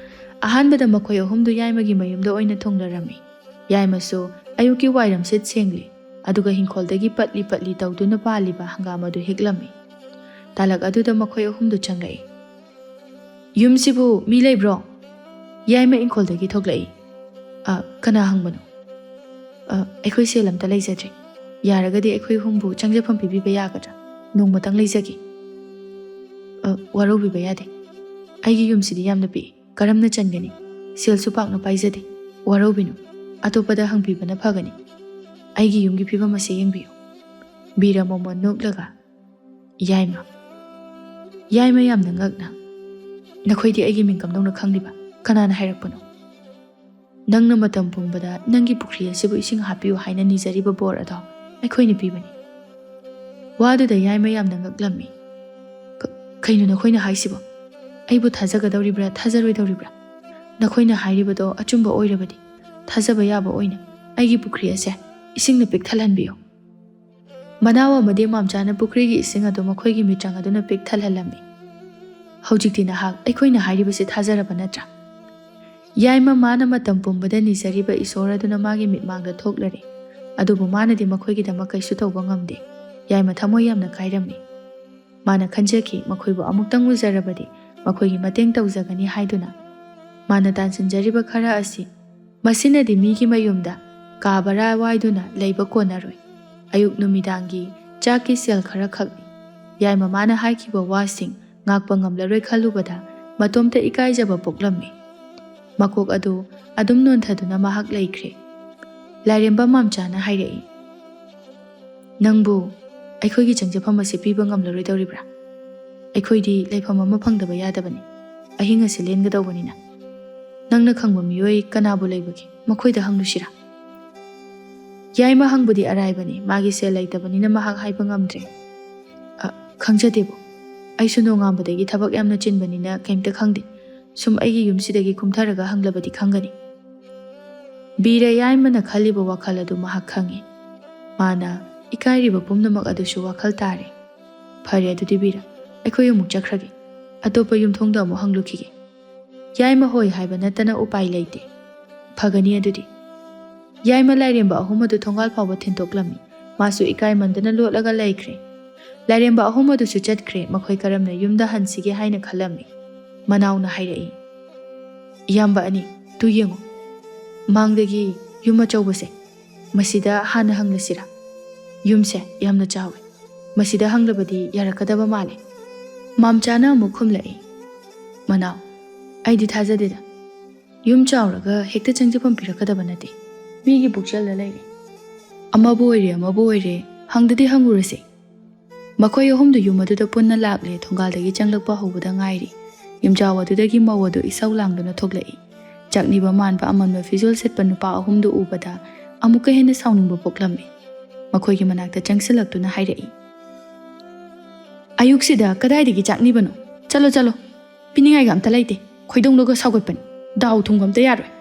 ꯑꯍꯥꯟꯕꯗ ꯃꯈꯣꯏ ꯑꯍꯨꯝꯗꯨ ꯌꯥꯏꯃꯒꯤ ꯃꯌꯨꯝꯗ ꯑꯣꯏꯅ ꯊꯨꯡꯂꯔꯝꯃꯤ꯫ ꯌꯥꯏꯃꯁꯨ ꯑꯌꯨꯛꯀꯤ ꯋꯥꯏꯔꯝ ꯁꯤꯠ ꯁꯦꯡꯂꯤ, ꯑꯗꯨꯒ ꯍꯤꯡꯈꯣꯜꯗꯒꯤ ꯄꯠꯂꯤ ꯄꯠꯂꯤ ꯇꯧꯗꯨꯅ ꯄꯥꯜꯂꯤꯕ ꯍꯪꯒꯥꯝ ꯑꯗꯨ ꯍꯦꯛꯂꯝꯃꯤ꯫ ꯇꯥꯂꯛ ꯑꯗꯨꯗ ꯃꯈꯣꯏ ꯑꯍꯨꯝꯗꯨ ꯆꯪꯂꯛꯏ꯫ "ꯌꯨꯝꯁꯤꯕꯨ ꯃꯤ ꯂꯩꯕ꯭ꯔꯣ?" ꯌꯥꯏꯃ ꯏꯪꯈꯣꯜꯗꯒꯤ ꯊꯣꯛꯂꯛꯏ꯫ "ꯑ, ꯀꯅꯥ ꯍꯪꯕꯅꯣ?" "ꯑ, ꯑꯩꯈꯣꯏ ꯁꯦꯜ ꯑꯝꯇ ꯂꯩꯖꯗ꯭ꯔꯦ꯫ ꯌꯥꯔꯒꯗꯤ ꯑꯩꯈꯣꯏ ꯑꯍꯨꯝꯕꯨ ꯆꯪꯖꯐꯝ ꯄꯤꯕꯤꯕ ꯌꯥꯒꯗ꯭ꯔꯥ? ꯅꯣꯡꯃꯇꯪ ꯂꯩꯖꯒꯦ꯫" "ꯑ, ꯋꯥꯔꯧꯕꯤꯕ ꯌꯥꯗꯦ꯫ ꯑꯩꯒꯤ ꯌꯨꯝꯁꯤꯗꯤ ꯌꯥꯝꯅ ꯄꯤꯛꯏ꯫ ꯀꯔꯝꯅ ꯆꯟꯒꯅꯤ? ꯁꯦꯜꯁꯨ ꯄꯥꯛꯅ ꯄꯥꯏꯖꯗꯦ꯫ ꯋꯥꯔꯧꯕꯤꯅꯨ꯫ ꯑꯇꯣꯞꯄꯗ ꯍꯪꯕꯤꯕꯅ ꯐꯒꯅꯤ꯫ ꯑꯩꯒꯤ ꯌꯨꯝꯒꯤ ꯐꯤꯕꯝ ꯑꯁꯤ ꯌꯦꯡꯕꯤꯌꯨ꯫" ꯕꯤꯔ ꯃꯣꯃꯣꯟ ꯅꯣꯛꯂꯒ, "ꯌꯥꯏꯃ꯫" ꯌꯥꯏꯃ ꯌꯥꯝꯅ ꯉꯛꯅ, "ꯅꯈꯣꯏꯗꯤ ꯑꯩꯒꯤ ꯃꯤꯡ ꯀꯝꯗꯧꯅ ꯈꯪꯂꯤꯕ? ꯀꯅꯥꯅ ꯍꯥꯏꯔꯛꯄꯅꯣ?" "ꯅꯪꯅ ꯃꯇꯝ ꯄꯨꯝꯕꯗ ꯅꯪꯒꯤ ꯄꯨꯈ꯭ꯔꯤ ꯑꯁꯤꯕꯨ ꯏꯁꯤꯡ ꯍꯥꯞꯄꯤꯌꯨ ꯍꯥꯏꯅ ꯅꯤꯖꯔꯤꯕ ꯕꯣꯔ ꯑꯗꯣ ꯑꯩꯈꯣꯏꯅ ꯄꯤꯕꯅꯤ꯫" ꯋꯥꯗꯨꯗ ꯌꯥꯏꯃ ꯌꯥꯝꯅ ꯉꯛꯂꯝꯃꯤ꯫ "ꯀ-, ꯀꯩꯅꯣ ꯅꯈꯣꯏꯅ ꯍꯥꯏꯁꯤꯕꯣ? ꯑꯩꯕꯨ ꯊꯥꯖꯒꯗꯧꯔꯤꯕ꯭ꯔꯥ ꯊꯥꯖꯔꯣꯏꯗꯧꯔꯤꯕ꯭ꯔꯥ? ꯅꯈꯣꯏꯅ ꯍꯥꯏꯔꯤꯕꯗꯣ ꯑꯆꯨꯝꯕ ꯑꯣꯏꯔꯕꯗꯤ ꯊꯥꯖꯕ ꯌꯥꯕ ꯑꯣꯏꯅ ꯑꯩꯒꯤ ꯄꯨꯈ꯭ꯔꯤ ꯑꯁꯦ ꯏꯁꯤꯡꯅ ꯄꯤꯛ ꯊꯜꯍꯟꯕꯤꯌꯨ꯫" ꯃꯅꯥꯎ ꯑꯃꯗꯤ ꯃꯥꯝꯆꯥꯅ ꯄꯨꯈ꯭ꯔꯤꯒꯤ ꯏꯁꯤꯡ ꯑꯗꯨ ꯃꯈꯣꯏꯒꯤ ꯃꯤꯇ꯭ꯔꯪ ꯑꯗꯨꯅ ꯄꯤꯛ ꯊꯜꯍꯜꯂꯝꯃꯤ꯫ "ꯍꯧꯖꯤꯛꯇꯤ ꯅꯍꯥꯛ ꯑꯩꯈꯣꯏꯅ ꯍꯥꯏꯔꯤꯕꯁꯤ ꯊꯥꯖꯔꯕ ꯅꯠꯇ꯭ꯔꯥ?" ꯌꯥꯏꯃ ꯃꯥꯅ ꯃꯇꯝ ꯄꯨꯝꯕꯗ ꯅꯤꯖꯔꯤꯕ ꯏꯁꯣꯔ ꯑꯗꯨꯅ ꯃꯥꯒꯤ ꯃꯤꯠꯃꯥꯡꯗ ꯊꯣꯛꯂꯔꯦ꯫ ꯑꯗꯨꯕꯨ ꯃꯥꯅꯗꯤ ꯃꯈꯣꯏꯒꯤꯗꯃꯛ ꯀꯩꯁꯨ ꯇꯧꯕ ꯉꯝꯗꯦ꯫ ꯌꯥꯏꯃ ꯊꯃꯣꯏ ꯌꯥꯝꯅ ꯀꯥꯏꯔꯝꯃꯤ꯫ ꯃꯥꯅ ꯈꯟꯖꯈꯤ, ꯃꯈꯣꯏꯕꯨ ꯑꯃꯨꯛꯇꯪ ꯎꯖꯔꯕꯗꯤ ꯃꯈꯣꯏꯒꯤ ꯃꯇꯦꯡ ꯇꯧꯖꯒꯅꯤ ꯍꯥꯏꯗꯨꯅ꯫ ꯃꯥꯅ ꯇꯥꯟꯁꯤꯟꯖꯔꯤꯕ ꯈꯔ ꯑꯁꯤ ꯃꯁꯤꯅꯗꯤ ꯃꯤꯒꯤ ꯃꯌꯨꯝꯗ ꯀꯥ ꯚꯔꯥ ꯋꯥꯏꯗꯨꯅ ꯂꯩꯕ ꯀꯣꯟꯅꯔꯣꯏ꯫ ꯑꯌꯨꯛ ꯅꯨꯃꯤꯗꯥꯡꯒꯤ ꯆꯥꯛꯀꯤ ꯁꯦꯜ ꯈꯔꯈꯛꯅꯤ꯫ ꯌꯥꯏꯃ ꯃꯥꯅ ꯍꯥꯏꯈꯤꯕ ꯋꯥꯁꯤꯡ ꯉꯥꯛꯄ ꯉꯝꯂꯔꯣꯏ ꯈꯜꯂꯨꯕꯗ ꯃꯇꯣꯝꯇ ꯏꯀꯥꯏꯖꯕ ꯄꯣꯛꯂꯝꯃꯤ꯫ ꯃꯀꯣꯛ ꯑꯗꯨ ꯑꯗꯨꯝ ꯅꯣꯟꯊꯗꯨꯅ ꯃꯍꯥꯛ ꯂꯩꯈ꯭ꯔꯦ꯫ ꯂꯥꯏꯔꯦꯝꯕ ꯃꯥꯝꯆꯥꯅ ꯍꯥꯏꯔꯛꯏ, "ꯅꯪꯕꯨ ꯑꯩꯈꯣꯏꯒꯤ ꯆꯪꯖꯐꯝ ꯑꯁꯤ ꯄꯤꯕ ꯉꯝꯂꯔꯣꯏꯗꯧꯔꯤꯕ꯭ꯔꯥ? ꯑꯩꯈꯣꯏꯗꯤ ꯂꯩꯐꯝ ꯑꯃ ꯐꯪꯗꯕ ꯌꯥꯗꯕꯅꯤ꯫ ꯑꯍꯤꯡ ꯑꯁꯤ ꯂꯦꯟꯒꯗꯧꯕꯅꯤꯅ꯫ ꯅꯪꯅ ꯈꯪꯕ ꯃꯤꯑꯣꯏ ꯀꯅꯥꯕꯨ ꯂꯩꯕꯒꯦ? ꯃꯈꯣꯏꯗ ꯍꯪꯂꯨꯁꯤꯔꯥ?" ꯌꯥꯏꯃ ꯍꯪꯕꯗꯤ ꯑꯔꯥꯏꯕꯅꯤ, ꯃꯥꯒꯤ ꯁꯦꯜ ꯂꯩꯇꯕꯅꯤꯅ ꯃꯍꯥꯛ ꯍꯥꯏꯕ ꯉꯝꯗ꯭ꯔꯦ꯫ "ꯑ, ꯈꯪꯖꯗꯦꯕꯣ꯫ ꯑꯩꯁꯨ ꯅꯣꯡꯉꯥꯟꯕꯗꯒꯤ ꯊꯕꯛ ꯌꯥꯝꯅ ꯆꯤꯟꯕꯅꯤꯅ ꯀꯩꯝꯇ ꯈꯪꯗꯦ꯫ ꯁꯨꯝ ꯑꯩꯒꯤ ꯌꯨꯝꯁꯤꯗꯒꯤ ꯀꯨꯝꯊꯔꯒ ꯍꯪꯂꯕꯗꯤ ꯈꯪꯒꯅꯤ꯫" ꯕꯤꯔ ꯌꯥꯏꯃꯅ ꯈꯜꯂꯤꯕ ꯋꯥꯈꯜ ꯑꯗꯨ ꯃꯍꯥꯛ ꯈꯪꯏ꯫ ꯃꯥꯅ ꯏꯀꯥꯏꯔꯤꯕ ꯄꯨꯝꯅꯃꯛ ꯑꯗꯨꯁꯨ ꯋꯥꯈꯜ ꯇꯥꯔꯦ꯫ "ꯐꯔꯦ ꯑꯗꯨꯗꯤ ꯕꯤꯔ, ꯑꯩꯈꯣꯏ ꯑꯃꯨꯛ ꯆꯠꯈ꯭ꯔꯒꯦ꯫ ꯑꯇꯣꯞꯄ ꯌꯨꯝꯊꯣꯡꯗ ꯑꯃꯨꯛ ꯍꯪꯂꯨꯈꯤꯒꯦ꯫ ꯌꯥꯏꯃ ꯍꯣꯏ ꯍꯥꯏꯕ ꯅꯠꯇꯅ ꯎꯄꯥꯏ ꯂꯩꯇꯦ꯫" "ꯐꯒꯅꯤ ꯑꯗꯨꯗꯤ꯫" ꯌꯥꯏꯃ ꯂꯥꯏꯔꯦꯝꯕ ꯑꯍꯨꯝ ꯑꯗꯨ ꯊꯣꯡꯒꯥꯜ ꯐꯥꯎꯕ ꯊꯤꯟꯗꯣꯛꯂꯝꯃꯤ꯫ ꯃꯥꯁꯨ ꯏꯀꯥꯏꯃꯟꯗꯅ ꯂꯣꯠꯂꯒ ꯂꯩꯈ꯭ꯔꯦ꯫ ꯂꯥꯏꯔꯦꯝꯕ ꯑꯍꯨꯝ ꯑꯗꯨꯁꯨ ꯆꯠꯈ꯭ꯔꯦ꯫ ꯃꯈꯣꯏ ꯀꯔꯝꯅ ꯌꯨꯝꯗ ꯍꯟꯁꯤꯒꯦ ꯍꯥꯏꯅ ꯈꯜꯂꯝꯃꯤ꯫ ꯃꯅꯥꯎꯅ ꯍꯥꯏꯔꯛꯏ, "ꯏꯌꯥꯝꯕ ꯑꯅꯤ, ꯇꯨ ꯌꯦꯡꯉꯨ꯫ ꯃꯥꯡꯗꯒꯤ ꯌꯨꯝ ꯑꯆꯧꯕꯁꯦ꯫ ꯃꯁꯤꯗ ꯍꯥꯟꯅ ꯍꯪꯂꯁꯤꯔꯥ? ꯌꯨꯝꯁꯦ ꯌꯥꯝꯅ ꯆꯥꯎꯏ꯫ ꯃꯁꯤꯗ ꯍꯪꯂꯕꯗꯤ ꯌꯥꯔꯛꯀꯗꯕ ꯃꯥꯜꯂꯦ꯫" ꯃꯥꯝꯆꯥꯅ ꯑꯃꯨꯛ ꯈꯨꯝꯂꯛꯏ, "ꯃꯅꯥꯎ, ꯑꯩꯗꯤ ꯊꯥꯖꯗꯦꯗ꯫ ꯌꯨꯝ ꯆꯥꯎꯔꯒ ꯍꯦꯛꯇ ꯆꯪꯖꯐꯝ ꯄꯤꯔꯛꯀꯗꯕ ꯅꯠꯇꯦ꯫ ꯃꯤꯒꯤ ꯄꯨꯛꯆꯦꯜꯗ ꯂꯩꯔꯦ꯫ ꯑꯃꯕꯨ ꯑꯣꯏꯔꯦ, ꯑꯃꯕꯨ ꯑꯣꯏꯔꯦ, ꯍꯪꯗꯗꯤ ꯍꯪꯉꯨꯔꯁꯦ꯫" ꯃꯈꯣꯏ ꯑꯍꯨꯝꯗꯨ ꯌꯨꯝ ꯑꯗꯨꯗ ꯄꯨꯟꯅ ꯂꯥꯛꯂꯦ꯫ ꯊꯣꯡꯒꯥꯜꯗꯒꯤ ꯆꯪꯂꯛꯄ ꯍꯧꯕꯗ ꯉꯥꯏꯔꯤ꯫ ꯌꯨꯝꯖꯥꯎ ꯑꯗꯨꯗꯒꯤ ꯃꯧ ꯑꯗꯨ ꯏꯁꯧ ꯂꯥꯡꯗꯨꯅ ꯊꯣꯛꯂꯛꯏ꯫ ꯆꯥꯛꯅꯤꯕ ꯃꯥꯟꯕ ꯑꯃꯟꯕ ꯐꯤꯖꯣꯜ ꯁꯦꯠꯄ ꯅꯨꯄꯥ ꯑꯍꯨꯝꯗꯨ ꯎꯕꯗ ꯑꯃꯨꯛꯀ ꯍꯦꯟꯅ ꯁꯥꯎꯅꯤꯡꯕ ꯄꯣꯛꯂꯝꯃꯤ꯫ ꯃꯈꯣꯏꯒꯤ ꯃꯅꯥꯛꯇ ꯆꯪꯁꯤꯜꯂꯛꯇꯨꯅ ꯍꯥꯏꯔꯛꯏ, "ꯑꯌꯨꯛꯁꯤꯗ ꯀꯗꯥꯏꯗꯒꯤ ꯆꯥꯛꯅꯤꯕꯅꯣ? ꯆꯠꯂꯣ, ꯆꯠꯂꯣ꯫ ꯄꯤꯅꯤꯡꯉꯥꯏꯒ ꯑꯝꯇ ꯂꯩꯇꯦ꯫ ꯈꯣꯏꯗꯧꯅꯒ ꯁꯥꯎꯒꯠꯄꯅꯤ꯫ ꯗꯥꯎ ꯊꯨꯝꯒ ꯑꯝꯇ ꯌꯥꯔꯣꯏ꯫"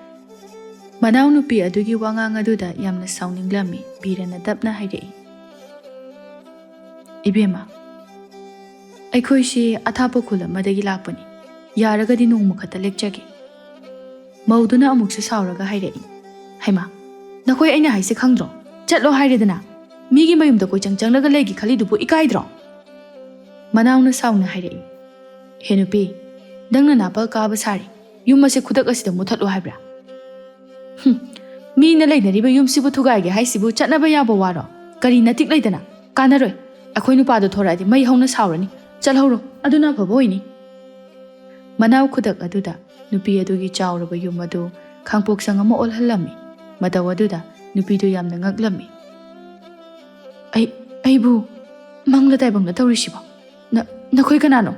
ꯃꯅꯥꯎꯅꯨꯄꯤ ꯑꯗꯨꯒꯤ ꯋꯥꯉꯥꯡ ꯑꯗꯨꯗ ꯌꯥꯝꯅ ꯁꯥꯎꯅꯤꯡꯂꯝꯃꯤ꯫ ꯕꯤꯔꯅ ꯇꯞꯅ ꯍꯥꯏꯔꯛꯏ, "ꯏꯕꯦꯝꯃ, ꯑꯩꯈꯣꯏꯁꯤ ꯑꯊꯥꯞꯄ ꯈꯨꯜ ꯑꯃꯗꯒꯤ ꯂꯥꯛꯄꯅꯤ꯫ ꯌꯥꯔꯒꯗꯤ ꯅꯣꯡꯃ ꯈꯛꯇ ꯂꯦꯛꯆꯒꯦ꯫" ꯃꯧꯗꯨꯅ ꯑꯃꯨꯛꯁꯨ ꯁꯥꯎꯔꯒ ꯍꯥꯏꯔꯛꯏ, "ꯍꯩꯃꯥ, ꯅꯈꯣꯏ ꯑꯩꯅ ꯍꯥꯏꯁꯦ ꯈꯪꯗ꯭ꯔꯣ? ꯆꯠꯂꯣ ꯍꯥꯏꯔꯦꯗꯅ꯫ ꯃꯤꯒꯤ ꯃꯌꯨꯝꯗ ꯀꯣꯏꯆꯪ ꯆꯪꯂꯒ ꯂꯩꯒꯦ ꯈꯜꯂꯤꯗꯨꯕꯨ ꯏꯀꯥꯏꯗ꯭ꯔꯣ?" ꯃꯅꯥꯎꯅ ꯁꯥꯎꯅ ꯍꯥꯏꯔꯛꯏ, "ꯍꯦ ꯅꯨꯄꯤ, ꯅꯪꯅ ꯅꯥꯄꯜ ꯀꯥꯕ ꯁꯥꯔꯤ꯫ ꯌꯨꯝ ꯑꯁꯦ ꯈꯨꯗꯛ ꯑꯁꯤꯗ ꯃꯨꯠꯊꯠꯂꯣ ꯍꯥꯏꯕ꯭ꯔꯥ? ꯍꯨꯝ, ꯃꯤꯅ ꯂꯩꯅꯔꯤꯕ ꯌꯨꯝꯁꯤꯕꯨ ꯊꯨꯒꯥꯏꯒꯦ ꯍꯥꯏꯁꯤꯕꯨ ꯆꯠꯅꯕ ꯌꯥꯕ ꯋꯥꯔꯣ? ꯀꯔꯤ ꯅꯇꯤꯛ ꯂꯩꯗꯅ? ꯀꯥꯟꯅꯔꯣꯏ꯫ ꯑꯩꯈꯣꯏ ꯅꯨꯄꯥꯗꯣ ꯊꯣꯔꯛꯑꯗꯤ ꯃꯩ ꯍꯧꯅ ꯁꯥꯎꯔꯅꯤ꯫ ꯆꯠꯍꯧꯔꯣ, ꯑꯗꯨꯅ ꯑꯐꯕ ꯑꯣꯏꯅꯤ꯫" ꯃꯅꯥꯎ ꯈꯨꯗꯛ ꯑꯗꯨꯗ ꯅꯨꯄꯤ ꯑꯗꯨꯒꯤ ꯆꯥꯎꯔꯕ ꯌꯨꯝ ꯑꯗꯨ ꯈꯥꯡꯄꯣꯛꯁꯪ ꯑꯃ ꯑꯣꯜꯍꯜꯂꯝꯃꯤ꯫ ꯃꯇꯧ ꯑꯗꯨꯗ ꯅꯨꯄꯤꯗꯨ ꯌꯥꯝꯅ ꯉꯛꯂꯝꯃꯤ꯫ "ꯑꯩ, ꯑꯩꯕꯨ ꯃꯪꯂ ꯇꯥꯏꯕꯪꯂ ꯇꯧꯔꯤꯁꯤꯕꯣ? ꯅ-, ꯅꯈꯣꯏ ꯀꯅꯥꯅꯣ?"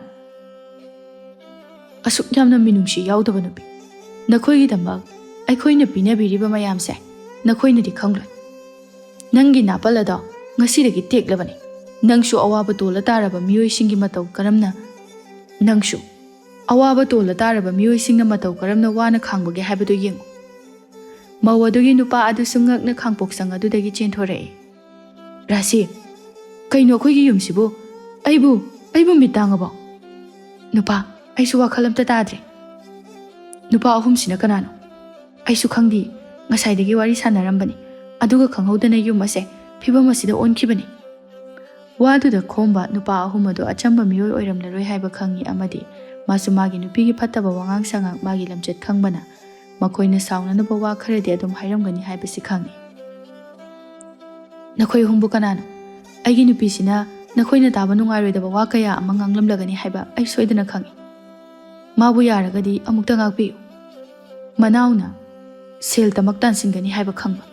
"ꯑꯁꯨꯛ ꯌꯥꯝꯅ ꯃꯤꯅꯨꯡꯁꯤ ꯌꯥꯎꯗꯕ ꯅꯨꯄꯤ, ꯅꯈꯣꯏꯒꯤꯗꯃꯛ ꯑꯩꯈꯣꯏꯅ ꯄꯤꯅꯕꯤꯔꯤꯕ ꯃꯌꯥꯝꯁꯦ ꯅꯈꯣꯏꯅꯗꯤ ꯈꯪꯂꯣꯏ꯫ ꯅꯪꯒꯤ ꯅꯥꯄꯜ ꯑꯗꯣ ꯉꯁꯤꯗꯒꯤ ꯇꯦꯛꯂꯕꯅꯤ꯫ ꯅꯪꯁꯨ ꯑꯋꯥꯕ ꯇꯣꯜꯂ ꯇꯥꯔꯕ ꯃꯤꯑꯣꯏꯁꯤꯡꯒꯤ ꯃꯇꯧ ꯀꯔꯝꯅ, ꯅꯪꯁꯨ ꯑꯋꯥꯕ ꯇꯣꯜꯂ ꯇꯥꯔꯕ ꯃꯤꯑꯣꯏꯁꯤꯡꯅ ꯃꯇꯧ ꯀꯔꯝꯅ ꯋꯥꯅ ꯈꯥꯡꯕꯒꯦ ꯍꯥꯏꯕꯗꯨ ꯌꯦꯡꯉꯨ꯫" ꯃꯧ ꯑꯗꯨꯒꯤ ꯅꯨꯄꯥ ꯑꯗꯨꯁꯨ ꯉꯛꯅ ꯈꯥꯡꯄꯣꯛꯁꯪ ꯑꯗꯨꯗꯒꯤ ꯆꯦꯟꯊꯣꯔꯛꯏ꯫ "ꯔꯥꯁꯤ, ꯀꯩꯅꯣ ꯑꯩꯈꯣꯏꯒꯤ ꯌꯨꯝꯁꯤꯕꯨ? ꯑꯩꯕꯨ, ꯑꯩꯕꯨ ꯃꯤꯠ ꯇꯥꯡꯉꯕꯣ?" "ꯅꯨꯄꯥ, ꯑꯩꯁꯨ ꯋꯥꯈꯜ ꯑꯝꯇ ꯇꯥꯗ꯭ꯔꯦ꯫" "ꯅꯨꯄꯥ ꯑꯍꯨꯝꯁꯤꯅ ꯀꯅꯥꯅꯣ?" "ꯑꯩꯁꯨ ꯈꯪꯗꯦ꯫ ꯉꯁꯥꯏꯗꯒꯤ ꯋꯥꯔꯤ ꯁꯥꯟꯅꯔꯝꯕꯅꯤ, ꯑꯗꯨꯒ ꯈꯪꯍꯧꯗꯅ ꯌꯨꯝ ꯑꯁꯦ ꯐꯤꯕꯝ ꯑꯁꯤꯗ ꯑꯣꯟꯈꯤꯕꯅꯤ꯫" ꯋꯥꯗꯨꯗ ꯈꯣꯝꯕ ꯅꯨꯄꯥ ꯑꯍꯨꯝ ꯑꯗꯨ ꯑꯆꯝꯕ ꯃꯤꯑꯣꯏ ꯑꯣꯏꯔꯝꯂꯔꯣꯏ ꯍꯥꯏꯕ ꯈꯪꯏ, ꯑꯃꯗꯤ ꯃꯥꯁꯨ ꯃꯥꯒꯤ ꯅꯨꯄꯤꯒꯤ ꯐꯠꯇꯕ ꯋꯥꯉꯥꯡ ꯁꯉꯥꯡ, ꯃꯥꯒꯤ ꯂꯝꯆꯠ ꯈꯪꯕꯅ ꯃꯈꯣꯏꯅ ꯁꯥꯎꯅꯅꯕ ꯋꯥ ꯈꯔꯗꯤ ꯑꯗꯨꯝ ꯍꯥꯏꯔꯝꯒꯅꯤ ꯍꯥꯏꯕꯁꯤ ꯈꯪꯏ꯫ "ꯅꯈꯣꯏ ꯑꯍꯨꯝꯕꯨ ꯀꯅꯥꯅꯣ? ꯑꯩꯒꯤ ꯅꯨꯄꯤꯁꯤꯅ ꯅꯈꯣꯏꯅ ꯇꯥꯕ ꯅꯨꯡꯉꯥꯏꯔꯣꯏꯗꯕ ꯋꯥ ꯀꯌꯥ ꯑꯃ ꯉꯥꯡꯂꯝꯂꯒꯅꯤ ꯍꯥꯏꯕ ꯑꯩ ꯁꯣꯏꯗꯅ ꯈꯪꯏ꯫ ꯃꯥꯕꯨ ꯌꯥꯔꯒꯗꯤ ꯑꯃꯨꯛꯇ ꯉꯥꯛꯄꯤꯌꯨ꯫" ꯃꯅꯥꯎꯅ ꯁꯦꯜ ꯇꯃꯛ ꯇꯥꯟꯁꯤꯟꯒꯅꯤ ꯍꯥꯏꯕ ꯈꯪꯕ,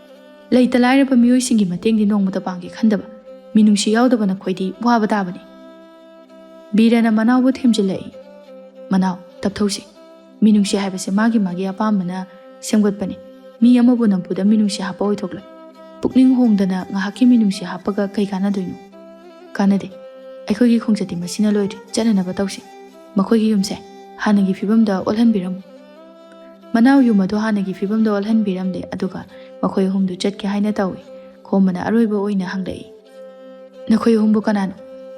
ꯂꯩꯇ ꯂꯥꯏꯔꯕ ꯃꯤꯑꯣꯏꯁꯤꯡꯒꯤ ꯃꯇꯦꯡꯗꯤ ꯅꯣꯡꯃꯇ ꯄꯥꯡꯒꯦ ꯈꯟꯗꯕ, ꯃꯤꯅꯨꯡꯁꯤ ꯌꯥꯎꯗꯕ ꯅꯈꯣꯏꯗꯤ ꯋꯥꯕ ꯇꯥꯕꯅꯤ꯫ ꯕꯤꯔꯅ ꯃꯅꯥꯎꯕꯨ ꯊꯦꯝꯖꯤꯜꯂꯛꯏ꯫ "ꯃꯅꯥꯎ, ꯇꯞꯊꯧꯁꯤ꯫ ꯃꯤꯅꯨꯡꯁꯤ ꯍꯥꯏꯕꯁꯦ ꯃꯥꯒꯤ ꯃꯥꯒꯤ ꯑꯄꯥꯝꯕꯅ ꯁꯦꯝꯒꯠꯄꯅꯤ꯫ ꯃꯤ ꯑꯃꯕꯨ ꯅꯝꯐꯨꯗ ꯃꯤꯅꯨꯡꯁꯤ ꯍꯥꯞꯄ ꯑꯣꯏꯊꯣꯛꯂꯣꯏ꯫ ꯄꯨꯛꯅꯤꯡ ꯍꯣꯡꯗꯅ ꯉꯥꯏꯍꯥꯛꯀꯤ ꯃꯤꯅꯨꯡꯁꯤ ꯍꯥꯞꯄꯒ ꯀꯩ ꯀꯥꯟꯅꯗꯣꯏꯅꯣ? ꯀꯥꯟꯅꯗꯦ꯫ ꯑꯩꯈꯣꯏꯒꯤ ꯈꯣꯡꯆꯠꯇꯤ ꯃꯁꯤꯅ ꯂꯣꯏꯗ꯭ꯔꯤ꯫ ꯆꯠꯅꯅꯕ ꯇꯧꯁꯤ꯫ ꯃꯈꯣꯏꯒꯤ ꯌꯨꯝꯁꯦ ꯍꯥꯟꯅꯒꯤ ꯐꯤꯕꯝꯗ ꯑꯣꯜꯍꯟꯕꯤꯔꯝꯃꯨ꯫" ꯃꯅꯥꯎ ꯌꯨꯝ ꯑꯗꯨ ꯍꯥꯟꯅꯒꯤ ꯐꯤꯕꯝꯗ ꯑꯣꯜꯍꯟꯕꯤꯔꯝꯂꯦ, ꯑꯗꯨꯒ ꯃꯈꯣꯏ ꯑꯍꯨꯝꯗꯨ ꯆꯠꯀꯦ ꯍꯥꯏꯅ ꯇꯧꯏ꯫ ꯈꯣꯝꯕꯅ ꯑꯔꯣꯏꯕ ꯑꯣꯏꯅ ꯍꯪꯂꯛꯏ, "ꯅꯈꯣꯏ ꯑꯍꯨꯝꯕꯨ ꯀꯅꯥꯅꯣ?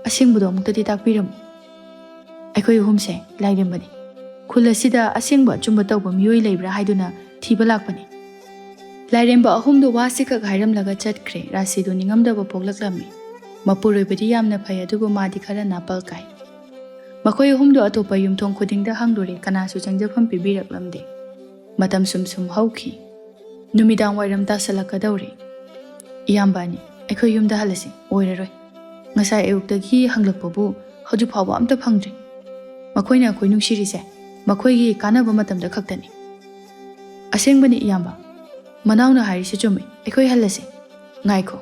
ꯑꯁꯦꯡꯕꯗꯣ ꯑꯃꯨꯛꯇꯗꯤ ꯇꯥꯛꯄꯤꯔꯝꯃꯨ꯫" "ꯑꯩꯈꯣꯏ ꯑꯍꯨꯝꯁꯦ ꯂꯥꯏꯔꯦꯝꯕꯅꯤ꯫ ꯈꯨꯜ ꯑꯁꯤꯗ ꯑꯁꯦꯡꯕ ꯑꯆꯨꯝꯕ ꯇꯧꯕ ꯃꯤꯑꯣꯏ ꯂꯩꯕ꯭ꯔꯥ ꯍꯥꯏꯗꯨꯅ ꯊꯤꯕ ꯂꯥꯛꯄꯅꯤ꯫" ꯂꯥꯏꯔꯦꯝꯕ ꯑꯍꯨꯝꯗꯨ ꯋꯥꯁꯤꯈꯛ ꯍꯥꯏꯔꯝꯂꯒ ꯆꯠꯈ꯭ꯔꯦ꯫ ꯔꯥꯁꯤꯗꯨ ꯅꯤꯡꯉꯝꯗꯕ ꯄꯣꯛꯂꯛꯂꯝꯃꯤ꯫ ꯃꯄꯨꯔꯣꯏꯕꯗꯤ ꯌꯥꯝꯅ ꯐꯩ, ꯑꯗꯨꯕꯨ ꯃꯥꯗꯤ ꯈꯔ ꯅꯥꯄꯜ ꯀꯥꯏ꯫ ꯃꯈꯣꯏ ꯑꯍꯨꯝꯗꯨ ꯑꯇꯣꯞꯄ ꯌꯨꯝꯊꯣꯡ ꯈꯨꯗꯤꯡꯗ ꯍꯪꯂꯨꯔꯦ, ꯀꯅꯥꯁꯨ ꯆꯪꯖꯐꯝ ꯄꯤꯕꯤꯔꯛꯂꯝꯗꯦ꯫ ꯃꯇꯝ ꯁꯨꯝ ꯁꯨꯝ ꯍꯧꯈꯤ꯫ ꯅꯨꯃꯤꯗꯥꯡ ꯋꯥꯏꯔꯝ ꯇꯥꯁꯜꯂꯛꯀꯗꯧꯔꯦ꯫ "ꯏꯌꯥꯝꯕ ꯑꯅꯤ, ꯑꯩꯈꯣꯏ ꯌꯨꯝꯗ ꯍꯜꯂꯁꯤ, ꯑꯣꯏꯔꯔꯣꯏ꯫ ꯉꯁꯥꯏ ꯑꯌꯨꯛꯇꯒꯤ ꯍꯪꯂꯛꯄꯕꯨ ꯍꯧꯖꯤꯛ ꯐꯥꯎꯕ ꯑꯝꯇ ꯐꯪꯗ꯭ꯔꯤ꯫ ꯃꯈꯣꯏꯅ ꯑꯩꯈꯣꯏ ꯅꯨꯡꯁꯤꯔꯤꯁꯦ ꯃꯈꯣꯏꯒꯤ ꯀꯥꯟꯅꯕ ꯃꯇꯝꯗ ꯈꯛꯇꯅꯤ꯫" "ꯑꯁꯦꯡꯕꯅꯤ ꯏꯌꯥꯝꯕ, "ꯃꯅꯥꯎꯅ ꯍꯥꯏꯔꯤꯁꯦ ꯆꯨꯝꯃꯦ, ꯑꯩꯈꯣꯏ ꯍꯜꯂꯁꯦ꯫ ꯉꯥꯏꯈꯣ,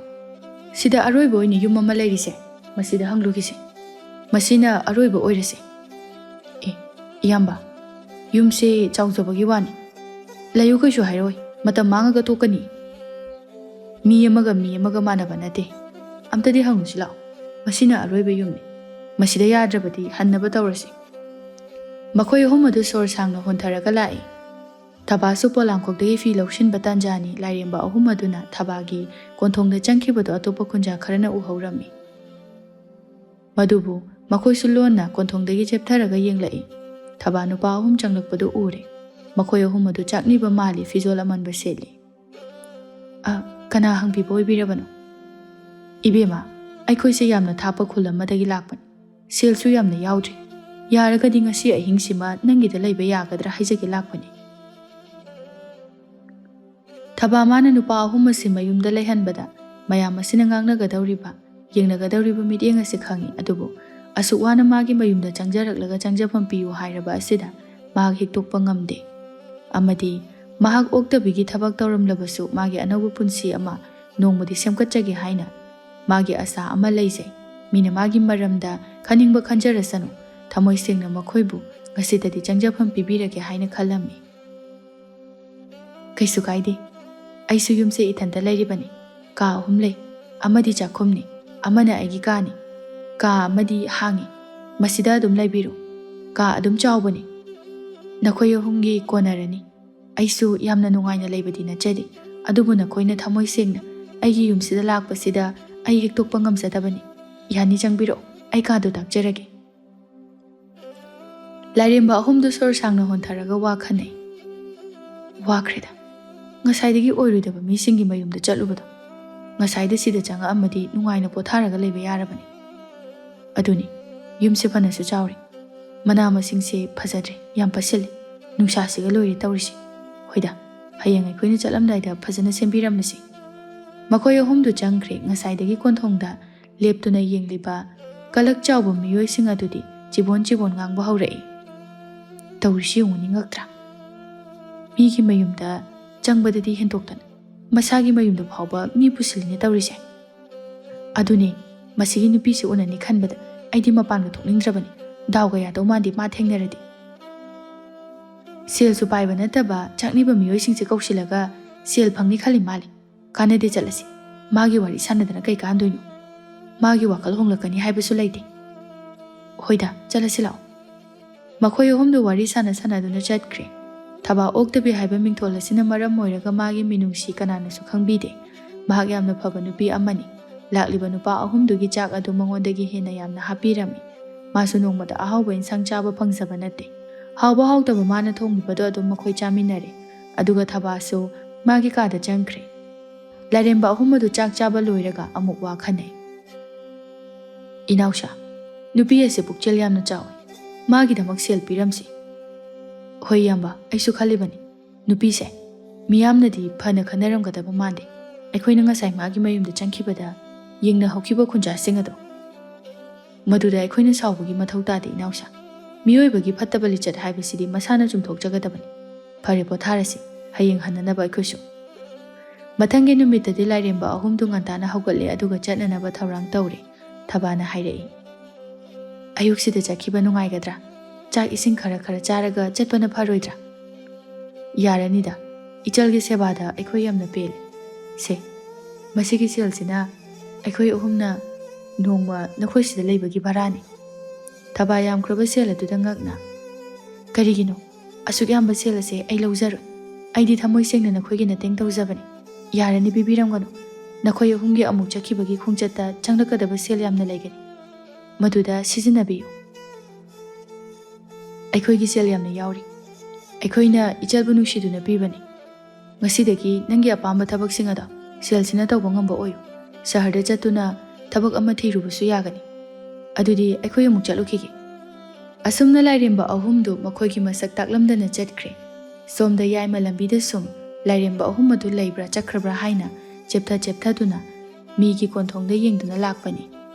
ꯁꯤꯗ ꯑꯔꯣꯏꯕ ꯑꯣꯏꯅ ꯌꯨꯝ ꯑꯃ ꯂꯩꯔꯤꯁꯦ, ꯃꯁꯤꯗ ꯍꯪꯂꯨꯈꯤꯁꯦ꯫ ꯃꯁꯤꯅ ꯑꯔꯣꯏꯕ ꯑꯣꯏꯔꯁꯦ꯫ ꯑꯦ, ꯏꯌꯥꯝꯕ, ꯌꯨꯝꯁꯦ ꯆꯥꯎꯖꯕꯒꯤ ꯋꯥꯅꯤ꯫ ꯂꯩꯌꯨ ꯀꯩꯁꯨ ꯍꯥꯏꯔꯣꯏ, ꯃꯇꯝ ꯃꯥꯡꯉꯒ ꯊꯣꯛꯀꯅꯤ꯫ ꯃꯤ ꯑꯃꯒ ꯃꯤ ꯑꯃꯒ ꯃꯥꯟꯅꯕ ꯅꯠꯇꯦ꯫ ꯑꯝꯇꯗꯤ ꯍꯪꯉꯨꯁꯤ ꯂꯥꯛꯑꯣ꯫ ꯃꯁꯤꯅ ꯑꯔꯣꯏꯕ ꯌꯨꯝꯅꯤ꯫ ꯃꯁꯤꯗ ꯌꯥꯗ꯭ꯔꯕꯗꯤ ꯍꯟꯅꯕ ꯇꯧꯔꯁꯤ꯫" ꯃꯈꯣꯏ ꯑꯍꯨꯝ ꯑꯗꯨ ꯁꯣꯔ ꯁꯥꯡꯅ ꯍꯣꯟꯊꯔꯒ ꯂꯥꯛꯏ꯫ ꯊꯕꯥꯁꯨ ꯄꯣꯂꯥꯡꯈꯣꯛꯇꯒꯤ ꯐꯤ ꯂꯧꯁꯤꯟꯕ ꯇꯥꯟꯖꯥꯅꯤ ꯂꯥꯏꯔꯦꯝꯕ ꯑꯍꯨꯝ ꯑꯗꯨꯅ ꯊꯕꯥꯒꯤ ꯀꯣꯟꯊꯣꯡꯗ ꯆꯪꯈꯤꯕꯗꯨ ꯑꯇꯣꯞꯄ ꯈꯨꯟꯖꯥ ꯈꯔꯅ ꯎꯍꯧꯔꯝꯃꯤ꯫ ꯃꯗꯨꯕꯨ ꯃꯈꯣꯏꯁꯨ ꯂꯣꯟꯅ ꯀꯣꯟꯊꯣꯡꯗꯒꯤ ꯆꯦꯞꯊꯔꯒ ꯌꯦꯡꯂꯛꯏ꯫ ꯊꯕꯥ ꯅꯨꯄꯥ ꯑꯍꯨꯝ ꯆꯪꯂꯛꯄꯗꯨ ꯎꯔꯦ꯫ ꯃꯈꯣꯏ ꯑꯍꯨꯝ ꯑꯗꯨ ꯆꯥꯛꯅꯤꯕ ꯃꯥꯜꯂꯤ, ꯐꯤꯖꯣꯜ ꯑꯃꯟꯕ ꯁꯦꯠꯂꯤ꯫ "ꯑ, ꯀꯅꯥ ꯍꯪꯕꯤꯕ ꯑꯣꯏꯕꯤꯔꯕꯅꯣ?" "ꯏꯕꯦꯝꯃ, ꯑꯩꯈꯣꯏꯁꯦ ꯌꯥꯝꯅ ꯊꯥꯞꯄ ꯈꯨꯜ ꯑꯃꯗꯒꯤ ꯂꯥꯛꯄꯅꯤ꯫ ꯁꯦꯜꯁꯨ ꯌꯥꯝꯅ ꯌꯥꯎꯗ꯭ꯔꯤ꯫ ꯌꯥꯔꯒꯗꯤ ꯉꯁꯤ ꯑꯍꯤꯡꯁꯤꯃ ꯅꯪꯒꯤꯗ ꯂꯩꯕ ꯌꯥꯒꯗ꯭ꯔꯥ ꯍꯥꯏꯖꯒꯦ ꯂꯥꯛꯄꯅꯤ꯫" ꯊꯕꯥ ꯃꯥꯅ ꯅꯨꯄꯥ ꯑꯍꯨꯝ ꯑꯁꯤ ꯃꯌꯨꯝꯗ ꯂꯩꯍꯟꯕꯗ ꯃꯌꯥꯝ ꯑꯁꯤꯅ ꯉꯥꯡꯅꯒꯗꯧꯔꯤꯕ, ꯌꯦꯡꯅꯒꯗꯧꯔꯤꯕ ꯃꯤꯠꯌꯦꯡ ꯑꯁꯤ ꯈꯪꯏ꯫ ꯑꯗꯨꯕꯨ ꯑꯁꯨꯛ ꯋꯥꯅ ꯃꯥꯒꯤ ꯃꯌꯨꯝꯗ ꯆꯪꯖꯔꯛꯂꯒ ꯆꯪꯖꯐꯝ ꯄꯤꯌꯨ ꯍꯥꯏꯔꯕ ꯑꯁꯤꯗ ꯃꯍꯥꯛ ꯍꯤꯛꯇꯣꯛꯄ ꯉꯝꯗꯦ꯫ ꯑꯃꯗꯤ ꯃꯍꯥꯛ ꯑꯣꯛꯇꯕꯤꯒꯤ ꯊꯕꯛ ꯇꯧꯔꯝꯂꯕꯁꯨ ꯃꯥꯒꯤ ꯑꯅꯧꯕ ꯄꯨꯟꯁꯤ ꯑꯃ ꯅꯣꯡꯃꯗꯤ ꯁꯦꯝꯒꯠꯆꯒꯦ ꯍꯥꯏꯅ ꯃꯥꯒꯤ ꯑꯁꯥ ꯑꯃ ꯂꯩꯖꯩ꯫ ꯃꯤꯅ ꯃꯥꯒꯤ ꯃꯔꯝꯗ ꯈꯟꯅꯤꯡꯕ ꯈꯟꯖꯔꯁꯅꯨ, ꯊꯃꯣꯏ ꯁꯦꯡꯅ ꯃꯈꯣꯏꯕꯨ ꯉꯁꯤꯗꯗꯤ ꯆꯪꯖꯐꯝ ꯄꯤꯕꯤꯔꯒꯦ ꯍꯥꯏꯅ ꯈꯜꯂꯝꯃꯤ꯫ "ꯀꯩꯁꯨ ꯀꯥꯏꯗꯦ꯫ ꯑꯩꯁꯨ ꯌꯨꯝꯁꯦ ꯏꯊꯟꯇ ꯂꯩꯔꯤꯕꯅꯤ꯫ ꯀꯥ ꯑꯍꯨꯝ ꯂꯩ꯫ ꯑꯃꯗꯤ ꯆꯥꯛꯈꯨꯝꯅꯤ, ꯑꯃꯅ ꯑꯩꯒꯤ ꯀꯥꯅꯤ꯫ ꯀꯥ ꯑꯃꯗꯤ ꯍꯥꯡꯉꯤ꯫ ꯃꯁꯤꯗ ꯑꯗꯨꯝ ꯂꯩꯕꯤꯔꯣ꯫ ꯀꯥ ꯑꯗꯨꯝ ꯆꯥꯎꯕꯅꯤ꯫ ꯅꯈꯣꯏ ꯑꯍꯨꯝꯒꯤ ꯀꯣꯟꯅꯔꯅꯤ꯫ ꯑꯩꯁꯨ ꯌꯥꯝꯅ ꯅꯨꯡꯉꯥꯏꯅ ꯂꯩꯕꯗꯤ ꯅꯠꯆꯗꯦ, ꯑꯗꯨꯕꯨ ꯅꯈꯣꯏꯅ ꯊꯃꯣꯏ ꯁꯦꯡꯅ ꯑꯩꯒꯤ ꯌꯨꯝꯁꯤꯗ ꯂꯥꯛꯄꯁꯤꯗ ꯑꯩ ꯍꯤꯛꯇꯣꯛꯄ ꯉꯝꯖꯗꯕꯅꯤ꯫ ꯌꯥꯅꯤ, ꯆꯪꯕꯤꯔꯛꯑꯣ꯫ ꯑꯩ ꯀꯥꯗꯨ ꯇꯥꯛꯆꯔꯒꯦ꯫" ꯂꯥꯏꯔꯦꯝꯕ ꯑꯍꯨꯝꯗꯨ ꯁꯣꯔ ꯁꯥꯡꯅ ꯍꯣꯟꯊꯔꯒ ꯋꯥ ꯈꯟꯅꯩ꯫ "ꯋꯥꯈ꯭ꯔꯦꯗ꯫ ꯉꯁꯥꯏꯗꯒꯤ ꯑꯣꯏꯔꯣꯏꯗꯕ ꯃꯤꯁꯤꯡꯒꯤ ꯃꯌꯨꯝꯗ ꯆꯠꯂꯨꯕꯗꯣ꯫ ꯉꯁꯥꯏꯗ ꯁꯤꯗ ꯆꯪꯉꯛꯑꯝꯃꯗꯤ ꯅꯨꯡꯉꯥꯏꯅ ꯄꯣꯊꯥꯔꯒ ꯂꯩꯕ ꯌꯥꯔꯕꯅꯤ꯫ ꯑꯗꯨꯅꯤ, ꯌꯨꯝꯁꯦ ꯐꯅꯁꯨ ꯆꯥꯎꯔꯦ꯫ ꯃꯅꯥ ꯃꯁꯤꯡꯁꯦ ꯐꯖꯗ꯭ꯔꯦ, ꯌꯥꯝ ꯄꯠꯁꯤꯜꯂꯦ꯫ ꯅꯨꯡꯁꯥꯁꯤꯒ ꯂꯣꯏꯔꯦ ꯇꯧꯔꯤꯁꯦ꯫ ꯍꯣꯏꯗ, ꯍꯌꯦꯡ ꯑꯩꯈꯣꯏꯅ ꯆꯠꯂꯝꯗꯥꯏꯗ ꯐꯖꯅ ꯁꯦꯝꯕꯤꯔꯝꯃꯁꯤ꯫" ꯃꯈꯣꯏ ꯑꯍꯨꯝꯗꯨ ꯆꯪꯈ꯭ꯔꯦ꯫ ꯉꯁꯥꯏꯗꯒꯤ ꯀꯣꯟꯊꯣꯡꯗ ꯂꯦꯞꯇꯨꯅ ꯌꯦꯡꯂꯤꯕ ꯀꯂꯛ ꯆꯥꯎꯕ ꯃꯤꯑꯣꯏꯁꯤꯡ ꯑꯗꯨꯗꯤ ꯆꯤꯕꯣꯟ ꯆꯤꯕꯣꯟ ꯉꯥꯡꯕ ꯍꯧꯔꯛꯏ꯫ "ꯇꯧꯔꯤꯁꯤ ꯌꯦꯡꯉꯨ, ꯅꯤꯡꯉꯛꯇ꯭ꯔꯥ? ꯃꯤꯒꯤ ꯃꯌꯨꯝꯗ ꯆꯪꯕꯗꯗꯤ ꯍꯦꯟꯗꯣꯛꯇꯅ ꯃꯁꯥꯒꯤ ꯃꯌꯨꯝꯗ ꯐꯥꯎꯕ ꯃꯤ ꯄꯨꯁꯤꯜꯂꯤꯅꯦ ꯇꯧꯔꯤꯁꯦ꯫ ꯑꯗꯨꯅꯦ, ꯃꯁꯤꯒꯤ ꯅꯨꯄꯤꯁꯤ ꯎꯅꯅꯤ ꯈꯟꯕꯗ ꯑꯩꯗꯤ ꯃꯄꯥꯟꯒ ꯊꯣꯛꯅꯤꯡꯗ꯭ꯔꯕꯅꯤ꯫ ꯗꯥꯎꯒ ꯌꯥꯗꯧ ꯃꯥꯟꯗꯦ ꯃꯥ ꯊꯦꯡꯅꯔꯗꯤ꯫ ꯁꯦꯜꯁꯨ ꯄꯥꯏꯕ ꯅꯠꯇꯕ ꯆꯥꯛꯅꯤꯕ ꯃꯤꯑꯣꯏꯁꯤꯡꯁꯦ ꯀꯧꯁꯤꯜꯂꯒ ꯁꯦꯜ ꯐꯪꯅꯤ ꯈꯜꯂꯤ ꯃꯥꯜꯂꯤ꯫ ꯀꯥꯟꯅꯗꯦ, ꯆꯠꯂꯁꯤ꯫ ꯃꯥꯒꯤ ꯋꯥꯔꯤ ꯁꯥꯟꯅꯗꯅ ꯀꯩ ꯀꯥꯟꯗꯣꯏꯅꯣ? ꯃꯥꯒꯤ ꯋꯥꯈꯜ ꯍꯣꯡꯂꯛꯀꯅꯤ ꯍꯥꯏꯕꯁꯨ ꯂꯩꯇꯦ꯫ ꯍꯣꯏꯗ, ꯆꯠꯂꯁꯤ ꯂꯥꯛꯑꯣ꯫ ꯃꯈꯣꯏ ꯑꯍꯨꯝꯗꯨ ꯋꯥꯔꯤ ꯁꯥꯟꯅ ꯁꯥꯟꯅꯗꯨꯅ ꯆꯠꯈ꯭ꯔꯦ꯫ ꯊꯕꯥ ꯑꯣꯛꯇꯕꯤ ꯍꯥꯏꯕ ꯃꯤꯡꯊꯣꯜ ꯑꯁꯤꯅ ꯃꯔꯝ ꯑꯣꯏꯔꯒ ꯃꯥꯒꯤ ꯃꯤꯅꯨꯡꯁꯤ ꯀꯅꯥꯅꯁꯨ ꯈꯪꯕꯤꯗꯦ꯫ ꯃꯍꯥꯛ ꯌꯥꯝꯅ ꯐꯕ ꯅꯨꯄꯤ ꯑꯃꯅꯤ꯫ ꯂꯥꯛꯂꯤꯕ ꯅꯨꯄꯥ ꯑꯍꯨꯝꯗꯨꯒꯤ ꯆꯥꯛ ꯑꯗꯨ ꯃꯉꯣꯟꯗꯒꯤ ꯍꯦꯟꯅ ꯌꯥꯝꯅ ꯍꯥꯞꯄꯤꯔꯝꯃꯤ꯫ ꯃꯥꯁꯨ ꯅꯣꯡꯃꯗ ꯑꯍꯥꯎꯕ ꯏꯟꯁꯥꯡ ꯆꯥꯕ ꯐꯪꯖꯕ ꯅꯠꯇꯦ꯫ ꯍꯥꯎꯕ ꯍꯥꯎꯇꯕ ꯃꯥꯅ ꯊꯣꯡꯂꯤꯕꯗꯣ ꯑꯗꯨꯝ ꯃꯈꯣꯏ ꯆꯥꯃꯤꯟꯅꯔꯦ꯫ ꯑꯗꯨꯒ ꯊꯕꯥꯁꯨ ꯃꯥꯒꯤ ꯀꯥꯗ ꯆꯪꯈ꯭ꯔꯦ꯫ ꯂꯥꯏꯔꯦꯝꯕ ꯑꯍꯨꯝ ꯑꯗꯨ ꯆꯥꯛ ꯆꯥꯕ ꯂꯣꯏꯔꯒ ꯑꯃꯨꯛ ꯋꯥ ꯈꯟꯅꯩ꯫ "ꯏꯅꯥꯎꯁꯥ, ꯅꯨꯄꯤ ꯑꯁꯤ ꯄꯨꯛꯆꯦꯜ ꯌꯥꯝꯅ ꯆꯥꯎꯏ꯫ ꯃꯥꯒꯤꯗꯃꯛ ꯁꯦꯜ ꯄꯤꯔꯝꯁꯤ꯫" "ꯍꯣꯏ ꯏꯌꯥꯝꯕ, ꯑꯩꯁꯨ ꯈꯜꯂꯤꯕꯅꯤ꯫ ꯅꯨꯄꯤꯁꯦ ꯃꯤꯌꯥꯝꯅꯗꯤ ꯐꯅ ꯈꯟꯅꯔꯝꯒꯗꯕ ꯃꯥꯟꯗꯦ꯫ ꯑꯩꯈꯣꯏꯅ ꯉꯁꯥꯏ ꯃꯥꯒꯤ ꯃꯌꯨꯝꯗ ꯆꯪꯈꯤꯕꯗ ꯌꯦꯡꯅꯍꯧꯈꯤꯕ ꯈꯨꯟꯖꯥꯁꯤꯡ ꯑꯗꯣ, ꯃꯗꯨꯗ ꯑꯩꯈꯣꯏꯅ ꯁꯥꯎꯕꯒꯤ ꯃꯊꯧ ꯇꯥꯗꯦ ꯏꯅꯥꯎꯁꯥ꯫ ꯃꯤꯑꯣꯏꯕꯒꯤ ꯐꯠꯇꯕ ꯂꯤꯆꯠ ꯍꯥꯏꯕꯁꯤꯗꯤ ꯃꯁꯥꯅ ꯆꯨꯝꯊꯣꯛꯆꯒꯗꯕꯅꯤ꯫ ꯐꯔꯦ, ꯄꯣꯊꯥꯔꯁꯤ, ꯍꯌꯦꯡ ꯍꯟꯅꯅꯕ ꯑꯩꯈꯣꯏꯁꯨ꯫" ꯃꯊꯪꯒꯤ ꯅꯨꯃꯤꯠꯇꯗꯤ ꯂꯥꯏꯔꯦꯝꯕ ꯑꯍꯨꯝꯗꯨ ꯉꯟꯇꯥꯅ ꯍꯧꯒꯠꯂꯦ, ꯑꯗꯨꯒ ꯆꯠꯅꯅꯕ ꯊꯧꯔꯥꯡ ꯇꯧꯔꯦ꯫ ꯊꯕꯥꯅ ꯍꯥꯏꯔꯛꯏ, "ꯑꯌꯨꯛꯁꯤꯗ ꯆꯠꯈꯤꯕ ꯅꯨꯡꯉꯥꯏꯒꯗ꯭ꯔꯥ? ꯆꯥꯛ ꯏꯁꯤꯡ ꯈꯔ ꯈꯔ ꯆꯥꯔꯒ ꯆꯠꯄꯅ ꯐꯔꯣꯏꯗ꯭ꯔꯥ?" "ꯌꯥꯔꯅꯤꯗ, ꯏꯆꯜꯒꯤ ꯁꯦꯕꯥꯗ ꯑꯩꯈꯣꯏ ꯌꯥꯝꯅ ꯄꯦꯜꯂꯤ꯫ ꯁꯦ, ꯃꯁꯤꯒꯤ ꯁꯦꯜꯁꯤꯅ ꯑꯩꯈꯣꯏ ꯑꯍꯨꯝꯅ ꯅꯣꯡꯃ ꯅꯈꯣꯏ ꯁꯤꯗ ꯂꯩꯕꯒꯤ ꯚꯔꯥꯅꯤ꯫" ꯊꯕꯥ ꯌꯥꯝꯈ꯭ꯔꯕ ꯁꯦꯜ ꯑꯗꯨꯗ ꯉꯛꯅ, "ꯀꯔꯤꯒꯤꯅꯣ? ꯑꯁꯨꯛ ꯌꯥꯝꯕ ꯁꯦꯜ ꯑꯁꯦ ꯑꯩ ꯂꯧꯖꯔꯣꯏ꯫ ꯑꯩꯗꯤ ꯊꯃꯣꯏ ꯁꯦꯡꯅ ꯅꯈꯣꯏꯒꯤ ꯃꯇꯦꯡ ꯇꯧꯖꯕꯅꯤ꯫ ꯌꯥꯔꯅꯤ, ꯄꯤꯕꯤꯔꯝꯒꯅꯨ꯫ ꯅꯈꯣꯏ ꯑꯍꯨꯝꯒꯤ ꯑꯃꯨꯛ ꯆꯠꯈꯤꯕꯒꯤ ꯈꯣꯡꯆꯠꯇ ꯆꯪꯂꯛꯀꯗꯕ ꯁꯦꯜ ꯌꯥꯝꯅ ꯂꯩꯒꯅꯤ꯫ ꯃꯗꯨꯗ ꯁꯤꯖꯤꯟꯅꯕꯤꯌꯨ꯫ ꯑꯩꯈꯣꯏꯒꯤ ꯁꯦꯜ ꯌꯥꯝꯅ ꯌꯥꯎꯔꯤ꯫ ꯑꯩꯈꯣꯏꯅ ꯏꯆꯜꯕꯨ ꯅꯨꯡꯁꯤꯗꯨꯅ ꯄꯤꯕꯅꯤ꯫ ꯉꯁꯤꯗꯒꯤ ꯅꯪꯒꯤ ꯑꯄꯥꯝꯕ ꯊꯕꯛꯁꯤꯡ ꯑꯗꯣ ꯁꯦꯜꯁꯤꯅ ꯇꯧꯕ ꯉꯝꯕ ꯑꯣꯏꯌꯨ꯫ ꯁꯍꯔꯗ ꯆꯠꯇꯨꯅ ꯊꯕꯛ ꯑꯃ ꯊꯤꯔꯨꯕꯁꯨ ꯌꯥꯒꯅꯤ꯫ ꯑꯗꯨꯗꯤ ꯑꯩꯈꯣꯏ ꯑꯃꯨꯛ ꯆꯠꯂꯨꯈꯤꯒꯦ꯫" ꯑꯁꯨꯝꯅ ꯂꯥꯏꯔꯦꯝꯕ ꯑꯍꯨꯝꯗꯨ ꯃꯈꯣꯏꯒꯤ ꯃꯁꯛ ꯇꯥꯛꯂꯝꯗꯅ ꯆꯠꯈ꯭ꯔꯦ꯫ ꯁꯣꯝꯗ ꯌꯥꯏꯃ ꯂꯝꯕꯤꯗ ꯁꯨꯝ ꯂꯥꯏꯔꯦꯝꯕ ꯑꯍꯨꯝ ꯑꯗꯨ ꯂꯩꯕ꯭ꯔꯥ ꯆꯠꯈ꯭ꯔꯕ꯭ꯔꯥ ꯍꯥꯏꯅ ꯆꯦꯞꯊ ꯆꯦꯞꯊꯗꯨꯅ ꯃꯤꯒꯤ ꯀꯣꯟꯊꯣꯡꯗ ꯌꯦꯡꯗꯨꯅ ꯂꯥꯛꯄꯅꯤ꯫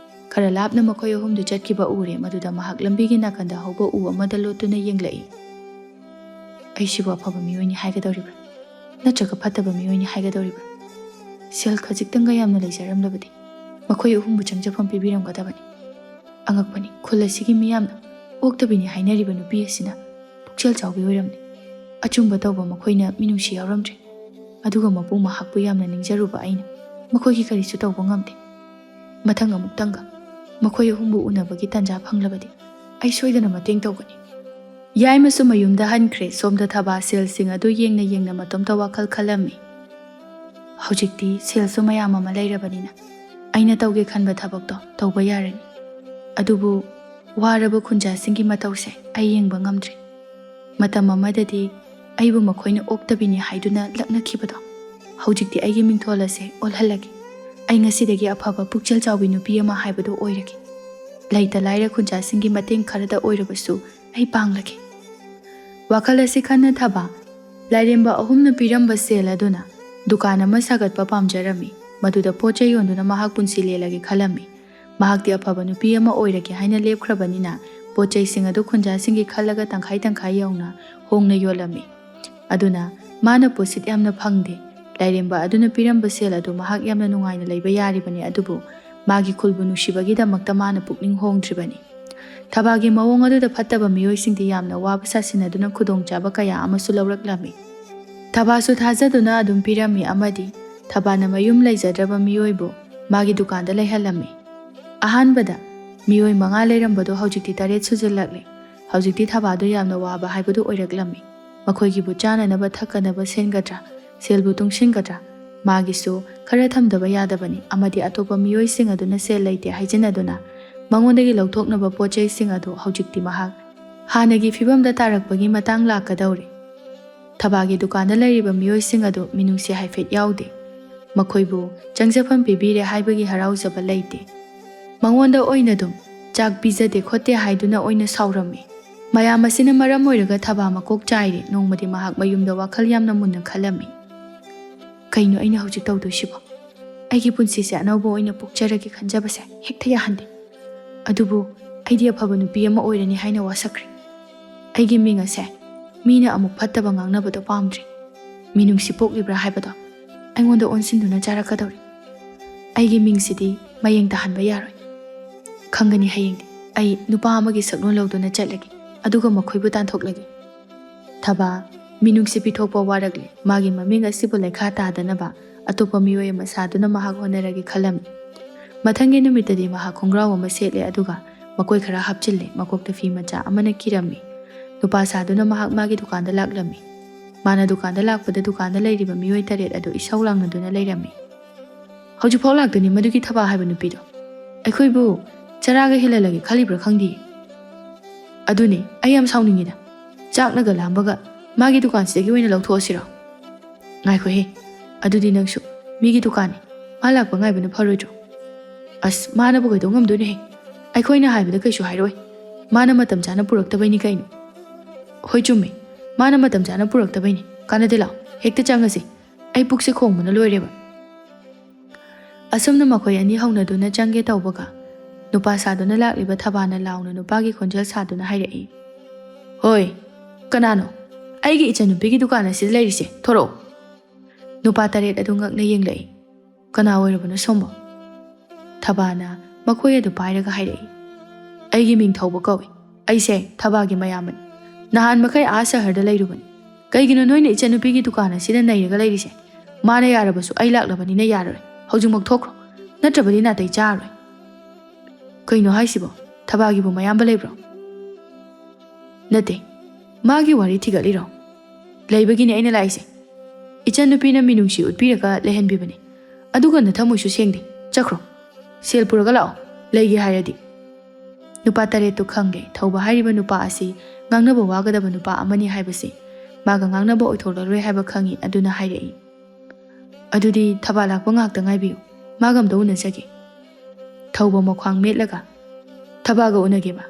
ꯈꯔ ꯂꯥꯞꯅ ꯃꯈꯣꯏ ꯑꯍꯨꯝꯗꯨ ꯆꯠꯈꯤꯕ ꯎꯔꯦ꯫ ꯃꯗꯨꯗ ꯃꯍꯥꯛ ꯂꯝꯕꯤꯒꯤ ꯅꯥꯀꯟꯗ ꯍꯧꯕ ꯎ ꯑꯃꯗ ꯂꯣꯠꯇꯨꯅ ꯌꯦꯡꯂꯛꯏ꯫ "ꯑꯩꯁꯤꯕꯨ ꯑꯐꯕ ꯃꯤꯑꯣꯏꯅꯤ ꯍꯥꯏꯒꯗꯧꯔꯤꯕ꯭ꯔꯥ? ꯅꯠꯇ꯭ꯔꯒ ꯐꯠꯇꯕ ꯃꯤꯑꯣꯏꯅꯤ ꯍꯥꯏꯒꯗꯧꯔꯤꯕ꯭ꯔꯥ? ꯁꯦꯜ ꯈꯖꯤꯛꯇꯪꯒ ꯌꯥꯝꯅ ꯂꯩꯖꯔꯝꯂꯕꯗꯤ ꯃꯈꯣꯏ ꯑꯍꯨꯝꯕꯨ ꯆꯪꯖꯐꯝ ꯄꯤꯕꯤꯔꯝꯒꯗꯕꯅꯤ꯫ ꯑꯉꯛꯄꯅꯤ, ꯈꯨꯜ ꯑꯁꯤꯒꯤ ꯃꯤꯌꯥꯝꯅ ꯑꯣꯛꯇꯕꯤꯅꯤ ꯍꯥꯏꯅꯔꯤꯕ ꯅꯨꯄꯤ ꯑꯁꯤꯅ ꯄꯨꯛꯆꯦꯜ ꯆꯥꯎꯕꯤ ꯑꯣꯏꯔꯝꯂꯦ꯫ ꯑꯆꯨꯝꯕ ꯇꯧꯕ ꯃꯈꯣꯏꯅ ꯃꯤꯅꯨꯡꯁꯤ ꯌꯥꯎꯔꯝꯗ꯭ꯔꯦ꯫ ꯑꯗꯨꯒ ꯃꯄꯨ ꯃꯍꯥꯛꯄꯨ ꯌꯥꯝꯅ ꯅꯤꯡꯖꯔꯨꯕ ꯑꯩꯅ ꯃꯈꯣꯏꯒꯤ ꯀꯔꯤꯁꯨ ꯇꯧꯕ ꯉꯝꯗꯦ꯫ ꯃꯊꯪ ꯑꯃꯨꯛꯇꯪꯒ ꯃꯈꯣꯏ ꯑꯍꯨꯝꯕꯨ ꯎꯅꯕꯒꯤ ꯇꯥꯟꯖꯥ ꯐꯪꯂꯕꯗꯤ ꯑꯩ ꯁꯣꯏꯗꯅ ꯃꯇꯦꯡ ꯇꯧꯒꯅꯤ꯫ ꯌꯥꯏꯃꯁꯨ ꯃꯌꯨꯝꯗ ꯍꯟꯈ꯭ꯔꯦ꯫ ꯁꯣꯝꯗ ꯊꯕꯥ ꯁꯦꯜꯁꯤꯡ ꯑꯗꯨ ꯌꯦꯡꯅ ꯌꯦꯡꯅ ꯃꯇꯣꯝꯇ ꯋꯥꯈꯜ ꯈꯜꯂꯝꯃꯤ꯫ ꯍꯧꯖꯤꯛꯇꯤ ꯁꯦꯜꯁꯨ ꯃꯌꯥꯝ ꯑꯃ ꯂꯩꯔꯕꯅꯤꯅ ꯑꯩꯅ ꯇꯧꯒꯦ ꯈꯟꯕ ꯊꯕꯛꯇꯣ ꯇꯧꯕ ꯌꯥꯔꯅꯤ꯫ ꯑꯗꯨꯕꯨ ꯋꯥꯔꯕ ꯈꯨꯟꯖꯥꯁꯤꯡꯒꯤ ꯃꯇꯧꯁꯦ ꯑꯩ ꯌꯦꯡꯕ ꯉꯝꯗ꯭ꯔꯦ꯫ ꯃꯇꯝ ꯑꯃꯗꯗꯤ ꯑꯩꯕꯨ ꯃꯈꯣꯏꯅ ꯑꯣꯛꯇꯕꯤꯅꯤ ꯍꯥꯏꯗꯨꯅ ꯂꯛꯅꯈꯤꯕꯗꯣ, ꯍꯧꯖꯤꯛꯇꯤ ꯑꯩꯒꯤ ꯃꯤꯡꯊꯣꯜ ꯑꯁꯦ ꯑꯣꯜꯍꯜꯂꯒꯦ꯫ ꯑꯩ ꯉꯁꯤꯗꯒꯤ ꯑꯐꯕ ꯄꯨꯛꯆꯦꯜ ꯆꯥꯎꯕꯤ ꯅꯨꯄꯤ ꯑꯃ ꯍꯥꯏꯕꯗꯨ ꯑꯣꯏꯔꯒꯦ꯫ ꯂꯩꯇ ꯂꯥꯏꯔ ꯈꯨꯟꯖꯥꯁꯤꯡꯒꯤ ꯃꯇꯦꯡ ꯈꯔꯗ ꯑꯣꯏꯔꯕꯁꯨ ꯑꯩ ꯄꯥꯡꯂꯒꯦ꯫ ꯋꯥꯈꯜ ꯑꯁꯤ ꯈꯟꯅ ꯊꯕ ꯂꯥꯏꯔꯦꯝꯕ ꯑꯍꯨꯝꯅ ꯄꯤꯔꯝꯕ ꯁꯦꯜ ꯑꯗꯨꯅ ꯗꯨꯀꯥꯟ ꯑꯃ ꯁꯥꯒꯠꯄ ꯄꯥꯝꯖꯔꯝꯃꯤ꯫ ꯃꯗꯨꯗ ꯄꯣꯠ ꯆꯩ ꯌꯣꯟꯗꯨꯅ ꯃꯍꯥꯛ ꯄꯨꯟꯁꯤ ꯂꯦꯜꯂꯒꯦ ꯈꯜꯂꯝꯃꯤ꯫ ꯃꯍꯥꯛꯇꯤ ꯑꯐꯕ ꯅꯨꯄꯤ ꯑꯃ ꯑꯣꯏꯔꯒꯦ ꯍꯥꯏꯅ ꯂꯦꯞꯈ꯭ꯔꯕꯅꯤꯅ ꯄꯣꯠ ꯆꯩꯁꯤꯡ ꯑꯗꯨ ꯈꯨꯟꯖꯥꯁꯤꯡꯒꯤ ꯈꯜꯂꯒ ꯇꯪꯈꯥꯏ ꯇꯪꯈꯥꯏ ꯌꯧꯅ ꯍꯣꯡꯅ ꯌꯣꯜꯂꯝꯃꯤ꯫ ꯑꯗꯨꯅ ꯃꯥꯅ ꯄꯣꯠꯁꯤꯠ ꯌꯥꯝꯅ ꯐꯪꯗꯦ꯫ ꯂꯥꯏꯔꯦꯝꯕ ꯑꯗꯨꯅ ꯄꯤꯔꯝꯕ ꯁꯦꯜ ꯑꯗꯨ ꯃꯍꯥꯛ ꯌꯥꯝꯅ ꯅꯨꯡꯉꯥꯏꯅ ꯂꯩꯕ ꯌꯥꯔꯤꯕꯅꯤ, ꯑꯗꯨꯕꯨ ꯃꯥꯒꯤ ꯈꯨꯜꯕꯨ ꯅꯨꯡꯁꯤꯕꯒꯤꯗꯃꯛꯇ ꯃꯥꯅ ꯄꯨꯛꯅꯤꯡ ꯍꯣꯡꯗ꯭ꯔꯤꯕꯅꯤ꯫ ꯊꯕꯥꯒꯤ ꯃꯑꯣꯡ ꯑꯗꯨꯗ ꯐꯠꯇꯕ ꯃꯤꯑꯣꯏꯁꯤꯡꯗꯤ ꯌꯥꯝꯅ ꯋꯥꯕ ꯁꯥꯁꯤꯟꯅꯗꯨꯅ ꯈꯨꯗꯣꯡꯆꯥꯕ ꯀꯌꯥ ꯑꯃꯁꯨ ꯂꯧꯔꯛꯂꯝꯃꯤ꯫ ꯊꯕꯥꯁꯨ ꯊꯥꯖꯗꯨꯅ ꯑꯗꯨꯝ ꯄꯤꯔꯝꯃꯤ ꯑꯃꯗꯤ ꯊꯕꯥꯅ ꯃꯌꯨꯝ ꯂꯩꯖꯗ꯭ꯔꯕ ꯃꯤꯑꯣꯏꯕꯨ ꯃꯥꯒꯤ ꯗꯨꯀꯥꯟꯗ ꯂꯩꯍꯜꯂꯝꯃꯤ꯫ ꯑꯍꯥꯟꯕꯗ ꯃꯤꯑꯣꯏ ꯃꯉꯥ ꯂꯩꯔꯝꯕꯗꯣ ꯍꯧꯖꯤꯛꯇꯤ ꯇꯔꯦꯠ ꯁꯨꯖꯤꯜꯂꯛꯂꯦ꯫ ꯍꯧꯖꯤꯛꯇꯤ ꯊꯕꯥꯗꯣ ꯌꯥꯝꯅ ꯋꯥꯕ ꯍꯥꯏꯕꯗꯨ ꯑꯣꯏꯔꯛꯂꯝꯃꯤ꯫ ꯃꯈꯣꯏꯒꯤꯕꯨ ꯆꯥꯅꯅꯕ ꯊꯛꯀꯅꯕ ꯁꯦꯟꯒꯗ꯭ꯔꯥ, ꯁꯦꯜꯕꯨ ꯇꯨꯡꯁꯤꯟꯒꯗ꯭ꯔꯥ? ꯃꯥꯒꯤꯁꯨ ꯈꯔ ꯊꯝꯗꯕ ꯌꯥꯗꯕꯅꯤ, ꯑꯃꯗꯤ ꯑꯇꯣꯞꯄ ꯃꯤꯑꯣꯏꯁꯤꯡ ꯑꯗꯨꯅ ꯁꯦꯜ ꯂꯩꯇꯦ ꯍꯥꯏꯖꯤꯟꯅꯗꯨꯅ ꯃꯉꯣꯟꯗꯒꯤ ꯂꯧꯊꯣꯛꯅꯕ ꯄꯣꯠ ꯆꯩꯁꯤꯡ ꯑꯗꯨ ꯍꯧꯖꯤꯛꯇꯤ ꯃꯍꯥꯛ ꯍꯥꯟꯅꯒꯤ ꯐꯤꯕꯝꯗ ꯇꯥꯔꯛꯄꯒꯤ ꯃꯇꯥꯡ ꯂꯥꯛꯀꯗꯧꯔꯦ꯫ ꯊꯕꯥꯒꯤ ꯗꯨꯀꯥꯟꯗ ꯂꯩꯔꯤꯕ ꯃꯤꯑꯣꯏꯁꯤꯡ ꯑꯗꯨ ꯃꯤꯅꯨꯡꯁꯤ ꯍꯥꯏꯐꯦꯠ ꯌꯥꯎꯗꯦ꯫ ꯃꯈꯣꯏꯕꯨ ꯆꯪꯖꯐꯝ ꯄꯤꯕꯤꯔꯦ ꯍꯥꯏꯕꯒꯤ ꯍꯔꯥꯎꯖꯕ ꯂꯩꯇꯦ꯫ ꯃꯉꯣꯟꯗ ꯑꯣꯏꯅ ꯑꯗꯨꯝ ꯆꯥꯛ ꯄꯤꯖꯗꯦ ꯈꯣꯠꯇꯦ ꯍꯥꯏꯗꯨꯅ ꯑꯣꯏꯅ ꯁꯥꯎꯔꯝꯃꯤ꯫ ꯃꯌꯥꯝ ꯑꯁꯤꯅ ꯃꯔꯝ ꯑꯣꯏꯔꯒ ꯊꯕꯥ ꯃꯀꯣꯛ ꯆꯥꯏꯔꯦ꯫ ꯅꯣꯡꯃꯗꯤ ꯃꯍꯥꯛ ꯃꯌꯨꯝꯗ ꯋꯥꯈꯜ ꯌꯥꯝꯅ ꯃꯨꯟꯅ ꯈꯜꯂꯝꯃꯤ꯫ "ꯀꯩꯅꯣ ꯑꯩꯅ ꯍꯧꯖꯤꯛ ꯇꯧꯗꯣꯏꯁꯤꯕꯣ? ꯑꯩꯒꯤ ꯄꯨꯟꯁꯤꯁꯦ ꯑꯅꯧꯕ ꯑꯣꯏꯅ ꯄꯣꯛꯆꯔꯒꯦ ꯈꯟꯖꯕꯁꯦ ꯍꯦꯛꯇ ꯌꯥꯍꯟꯗꯦ꯫ ꯑꯗꯨꯕꯨ ꯑꯩꯗꯤ ꯑꯐꯕ ꯅꯨꯄꯤ ꯑꯃ ꯑꯣꯏꯔꯅꯤ ꯍꯥꯏꯅ ꯋꯥꯁꯛꯈ꯭ꯔꯦ꯫ ꯑꯩꯒꯤ ꯃꯤꯡ ꯑꯁꯦ ꯃꯤꯅ ꯑꯃꯨꯛ ꯐꯠꯇꯕ ꯉꯥꯡꯅꯕꯗꯣ ꯄꯥꯝꯗ꯭ꯔꯦ꯫ ꯃꯤꯅꯨꯡꯁꯤ ꯄꯣꯛꯂꯤꯕ꯭ꯔꯥ ꯍꯥꯏꯕꯗꯣ ꯑꯩꯉꯣꯟꯗ ꯑꯣꯟꯁꯤꯟꯗꯨꯅ ꯆꯥꯔꯛꯀꯗꯧꯔꯤ꯫ ꯑꯩꯒꯤ ꯃꯤꯡꯁꯤꯗꯤ ꯃꯌꯦꯡ ꯇꯥꯍꯟꯕ ꯌꯥꯔꯣꯏ꯫ ꯈꯪꯒꯅꯤ ꯍꯌꯦꯡꯗꯤ꯫ ꯑꯩ ꯅꯨꯄꯥ ꯑꯃꯒꯤ ꯁꯛꯂꯣꯟ ꯂꯧꯗꯨꯅ ꯆꯠꯂꯒꯦ, ꯑꯗꯨꯒ ꯃꯈꯣꯏꯕꯨ ꯇꯥꯟꯊꯣꯛꯂꯒꯦ꯫ ꯊꯕꯥ, ꯃꯤꯅꯨꯡꯁꯤ ꯄꯤꯊꯣꯛꯄ ꯋꯥꯔꯛꯂꯦ꯫ ꯃꯥꯒꯤ ꯃꯃꯤꯡ ꯑꯁꯤꯕꯨ ꯂꯩꯈꯥ ꯇꯥꯗꯅꯕ ꯑꯇꯣꯞꯄ ꯃꯤꯑꯣꯏ ꯑꯃ ꯁꯥꯗꯨꯅ ꯃꯍꯥꯛ ꯍꯣꯠꯅꯔꯒꯦ ꯈꯜꯂꯝꯃꯤ꯫ ꯃꯊꯪꯒꯤ ꯅꯨꯃꯤꯠꯇꯗꯤ ꯃꯍꯥꯛ ꯈꯣꯡꯒ꯭ꯔꯥꯎ ꯑꯃ ꯁꯦꯠꯂꯦ, ꯑꯗꯨꯒ ꯃꯀꯣꯏ ꯈꯔ ꯍꯥꯞꯆꯤꯜꯂꯦ, ꯃꯀꯣꯛꯇ ꯐꯤ ꯃꯆꯥ ꯑꯃꯅ ꯀꯤꯔꯝꯃꯤ꯫ ꯅꯨꯄꯥ ꯁꯥꯗꯨꯅ ꯃꯍꯥꯛ ꯃꯥꯒꯤ ꯗꯨꯀꯥꯟꯗ ꯂꯥꯛꯂꯝꯃꯤ꯫ ꯃꯥꯅ ꯗꯨꯀꯥꯟꯗ ꯂꯥꯛꯄꯗ ꯗꯨꯀꯥꯟꯗ ꯂꯩꯔꯤꯕ ꯃꯤꯑꯣꯏ ꯇꯔꯦꯠ ꯑꯗꯨ ꯏꯁꯧ ꯂꯥꯡꯅꯗꯨꯅ ꯂꯩꯔꯝꯃꯤ꯫ "ꯍꯧꯖꯤꯛꯐꯥꯎ ꯂꯥꯛꯇꯅꯤ ꯃꯗꯨꯒꯤ ꯊꯕꯥ ꯍꯥꯏꯕ ꯅꯨꯄꯤꯗꯣ꯫ ꯑꯩꯈꯣꯏꯕꯨ ꯆꯔꯥꯒ ꯍꯦꯜꯍꯜꯂꯒꯦ ꯈꯜꯂꯤꯕ꯭ꯔꯥ ꯈꯪꯗꯦ꯫ ꯑꯗꯨꯅꯤ, ꯑꯩ ꯌꯥꯝ ꯁꯥꯎꯅꯤꯡꯉꯤꯗ꯫ ꯆꯥꯛꯅꯒ ꯂꯥꯝꯕꯒ ꯃꯥꯒꯤ ꯗꯨꯀꯥꯟꯁꯤꯗꯒꯤ ꯑꯣꯏꯅ ꯂꯧꯊꯣꯛꯑꯁꯤꯔꯣ?" "ꯉꯥꯏꯈꯣꯍꯦ, ꯑꯗꯨꯗꯤ ꯅꯪꯁꯨ ꯃꯤꯒꯤ ꯗꯨꯀꯥꯟꯅꯤ, ꯃꯥ ꯂꯥꯛꯄ ꯉꯥꯏꯕꯅ ꯐꯔꯣꯏꯗ꯭ꯔꯣ?" "ꯑꯁ, ꯃꯥꯅꯕꯨ ꯀꯩꯗꯧ ꯉꯝꯗꯣꯏꯅꯣꯍꯦ? ꯑꯩꯈꯣꯏꯅ ꯍꯥꯏꯕꯗ ꯀꯩꯁꯨ ꯍꯥꯏꯔꯣꯏ꯫ ꯃꯥꯅ ꯃꯇꯝ ꯆꯥꯅ ꯄꯨꯔꯛꯇꯕꯩꯅꯤ ꯀꯩꯅꯣ?" "ꯍꯣꯏ, ꯆꯨꯝꯃꯦ, ꯃꯥꯅ ꯃꯇꯝ ꯆꯥꯅ ꯄꯨꯔꯛꯇꯕꯩꯅꯤ꯫ ꯀꯥꯟꯅꯗꯦ, ꯂꯥꯛꯑꯣ, ꯍꯦꯛꯇ ꯆꯪꯉꯁꯦ꯫ ꯑꯩ ꯄꯨꯛꯁꯦ ꯈꯣꯡꯕꯅ ꯂꯣꯏꯔꯦꯕ꯫" ꯑꯁꯨꯝꯅ ꯃꯈꯣꯏ ꯑꯅꯤ ꯍꯧꯅꯗꯨꯅ ꯆꯪꯒꯦ ꯇꯧꯕꯒ, ꯅꯨꯄꯥ ꯁꯥꯗꯨꯅ ꯂꯥꯛꯂꯤꯕ ꯊꯕꯥꯅ ꯂꯥꯎꯅ ꯅꯨꯄꯥꯒꯤ ꯈꯣꯟꯖꯦꯜ ꯁꯥꯗꯨꯅ ꯍꯥꯏꯔꯛꯏ, "ꯍꯣꯏ, ꯀꯅꯥꯅꯣ? ꯑꯩꯒꯤ ꯏꯆꯟꯅꯨꯄꯤꯒꯤ ꯗꯨꯀꯥꯟ ꯑꯁꯤꯗ ꯂꯩꯔꯤꯁꯦ, ꯊꯣꯔꯛꯑꯣ!" ꯅꯨꯄꯥ ꯇꯔꯦꯠ ꯑꯗꯨ ꯉꯛꯅ ꯌꯦꯡꯂꯛꯏ꯫ "ꯀꯅꯥ ꯑꯣꯏꯔꯕꯅꯣ ꯁꯣꯝꯕꯣ?" ꯊꯕꯥꯅ ꯃꯈꯣꯏ ꯑꯗꯨ ꯄꯥꯏꯔꯒ ꯍꯥꯏꯔꯛꯏ, "ꯑꯩꯒꯤ ꯃꯤꯡ ꯊꯧꯕ ꯀꯧꯏ꯫ ꯑꯩꯁꯦ ꯊꯕꯥꯒꯤ ꯃꯌꯥꯝꯕꯅꯤ꯫ ꯅꯍꯥꯟ ꯃꯈꯩ ꯑꯥ ꯁꯍꯔꯗ ꯂꯩꯔꯨꯕꯅꯤ꯫ ꯀꯩꯒꯤꯅꯣ ꯅꯣꯏꯅ ꯏꯆꯟꯅꯨꯄꯤꯒꯤ ꯗꯨꯀꯥꯟ ꯑꯁꯤꯗ ꯅꯩꯔꯒ ꯂꯩꯔꯤꯁꯦ? ꯃꯥꯅ ꯌꯥꯔꯕꯁꯨ ꯑꯩ ꯂꯥꯛꯂꯕꯅꯤꯅ ꯌꯥꯔꯔꯣꯏ꯫ ꯍꯧꯖꯤꯛꯃꯛ ꯊꯣꯛꯈ꯭ꯔꯣ, ꯅꯠꯇ꯭ꯔꯕꯗꯤ ꯅꯥꯇꯩ ꯆꯥꯔꯔꯣꯏ꯫" "ꯀꯩꯅꯣ ꯍꯥꯏꯁꯤꯕꯣ? ꯊꯕꯥꯒꯤꯕꯨ ꯃꯌꯥꯝꯕ ꯂꯩꯕ꯭ꯔꯣ?" "ꯅꯠꯇꯦ, ꯃꯥꯒꯤ ꯋꯥꯔꯤ ꯊꯤꯒꯠꯂꯤꯔꯣ? ꯂꯩꯕꯒꯤꯅꯦ ꯑꯩꯅ ꯂꯥꯛꯏꯁꯦ꯫ ꯏꯆꯟꯅꯨꯄꯤꯅ ꯃꯤꯅꯨꯡꯁꯤ ꯎꯠꯄꯤꯔꯒ ꯂꯩꯍꯟꯕꯤꯕꯅꯦ꯫ ꯑꯗꯨꯒ ꯅꯊꯃꯣꯏꯁꯨ ꯁꯦꯡꯗꯦ꯫ ꯆꯠꯈ꯭ꯔꯣ꯫ ꯁꯦꯜ ꯄꯨꯔꯒ ꯂꯥꯛꯑꯣ, ꯂꯩꯒꯦ ꯍꯥꯏꯔꯗꯤ꯫" ꯅꯨꯄꯥ ꯇꯔꯦꯠꯇꯨ ꯈꯪꯂꯦ, ꯊꯧꯕ ꯍꯥꯏꯔꯤꯕ ꯅꯨꯄꯥ ꯑꯁꯤ ꯉꯥꯡꯅꯕ ꯋꯥꯒꯗꯕ ꯅꯨꯄꯥ ꯑꯃꯅꯤ ꯍꯥꯏꯕꯁꯤ꯫ ꯃꯥꯒ ꯉꯥꯡꯅꯕ ꯑꯣꯏꯊꯣꯛꯂꯔꯣꯏ ꯍꯥꯏꯕ ꯈꯪꯏ, ꯑꯗꯨꯅ ꯍꯥꯏꯔꯛꯏ, "ꯑꯗꯨꯗꯤ ꯊꯕꯥ ꯂꯥꯛꯄ ꯉꯥꯏꯍꯥꯛꯇ ꯉꯥꯏꯕꯤꯌꯨ, ꯃꯥꯒ ꯑꯝꯇ ꯎꯅꯖꯒꯦ꯫" ꯊꯧꯕ ꯃꯈ꯭ꯋꯥꯡ ꯃꯦꯠꯂꯒ, "ꯊꯕꯥꯒ ꯎꯅꯒꯦꯕ?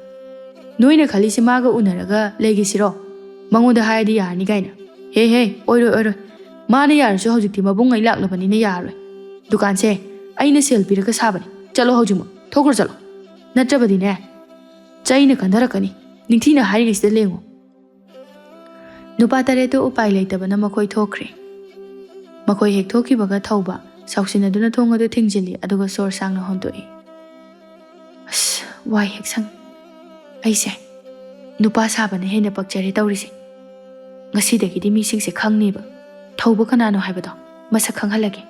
ꯅꯣꯏꯅ ꯈꯜꯂꯤꯁꯦ ꯃꯥꯒ ꯎꯅꯔꯒ ꯂꯩꯒꯦꯁꯤꯔꯣ? ꯃꯉꯣꯟꯗ ꯍꯥꯏꯔꯗꯤ ꯌꯥꯔꯅꯤ ꯀꯥꯏꯅ? ꯍꯦ ꯍꯦ, ꯑꯣꯏꯔꯣꯏ ꯑꯣꯏꯔꯣꯏ꯫ ꯃꯥꯅ ꯌꯥꯔꯁꯨ ꯍꯧꯖꯤꯛꯇꯤ ꯃꯕꯨꯡꯉꯩ ꯂꯥꯛꯂꯕꯅꯤꯅ ꯌꯥꯔꯔꯣꯏ꯫ ꯗꯨꯀꯥꯟꯁꯦ ꯑꯩꯅ ꯁꯦꯜ ꯄꯤꯔꯒ ꯁꯥꯕꯅꯤ꯫ ꯆꯠꯂꯣ ꯍꯧꯖꯤꯛꯃꯛ, ꯊꯣꯛꯈ꯭ꯔꯣ ꯆꯠꯂꯣ꯫ ꯅꯠꯇ꯭ꯔꯕꯗꯤꯅꯦ, ꯆꯩꯅ ꯀꯟꯊꯔꯛꯀꯅꯤ꯫ ꯅꯤꯡꯊꯤꯅ ꯍꯥꯏꯔꯤꯉꯩꯁꯤꯗ ꯂꯦꯡꯉꯨ꯫" ꯅꯨꯄꯥ ꯇꯔꯦꯠꯇꯨ ꯎꯄꯥꯏ ꯂꯩꯇꯕꯅ ꯃꯈꯣꯏ ꯊꯣꯛꯈ꯭ꯔꯦ꯫ ꯃꯈꯣꯏ ꯍꯦꯛ ꯊꯣꯛꯈꯤꯕꯒ ꯊꯧꯕ ꯁꯥꯎꯁꯤꯟꯅꯗꯨꯅ ꯊꯣꯡ ꯑꯗꯨ ꯊꯤꯡꯖꯤꯜꯂꯤ, ꯑꯗꯨꯒ ꯁꯣꯔ ꯁꯥꯡꯅ ꯍꯣꯟꯗꯣꯛꯏ꯫ "ꯑꯁ, ꯋꯥꯏ ꯍꯦꯛ ꯁꯪ꯫ ꯑꯩꯁꯦ ꯅꯨꯄꯥ ꯁꯥꯕꯅ ꯍꯦꯟꯅ ꯄꯛꯆꯔꯦ ꯇꯧꯔꯤꯁꯦ꯫ ꯉꯁꯤꯗꯒꯤꯗꯤ ꯃꯤꯁꯤꯡꯁꯦ ꯈꯪꯅꯦꯕ ꯊꯧꯕ ꯀꯅꯥꯅꯣ ꯍꯥꯏꯕꯗꯣ꯫ ꯃꯁꯛ ꯈꯪꯍꯜꯂꯒꯦ"꯫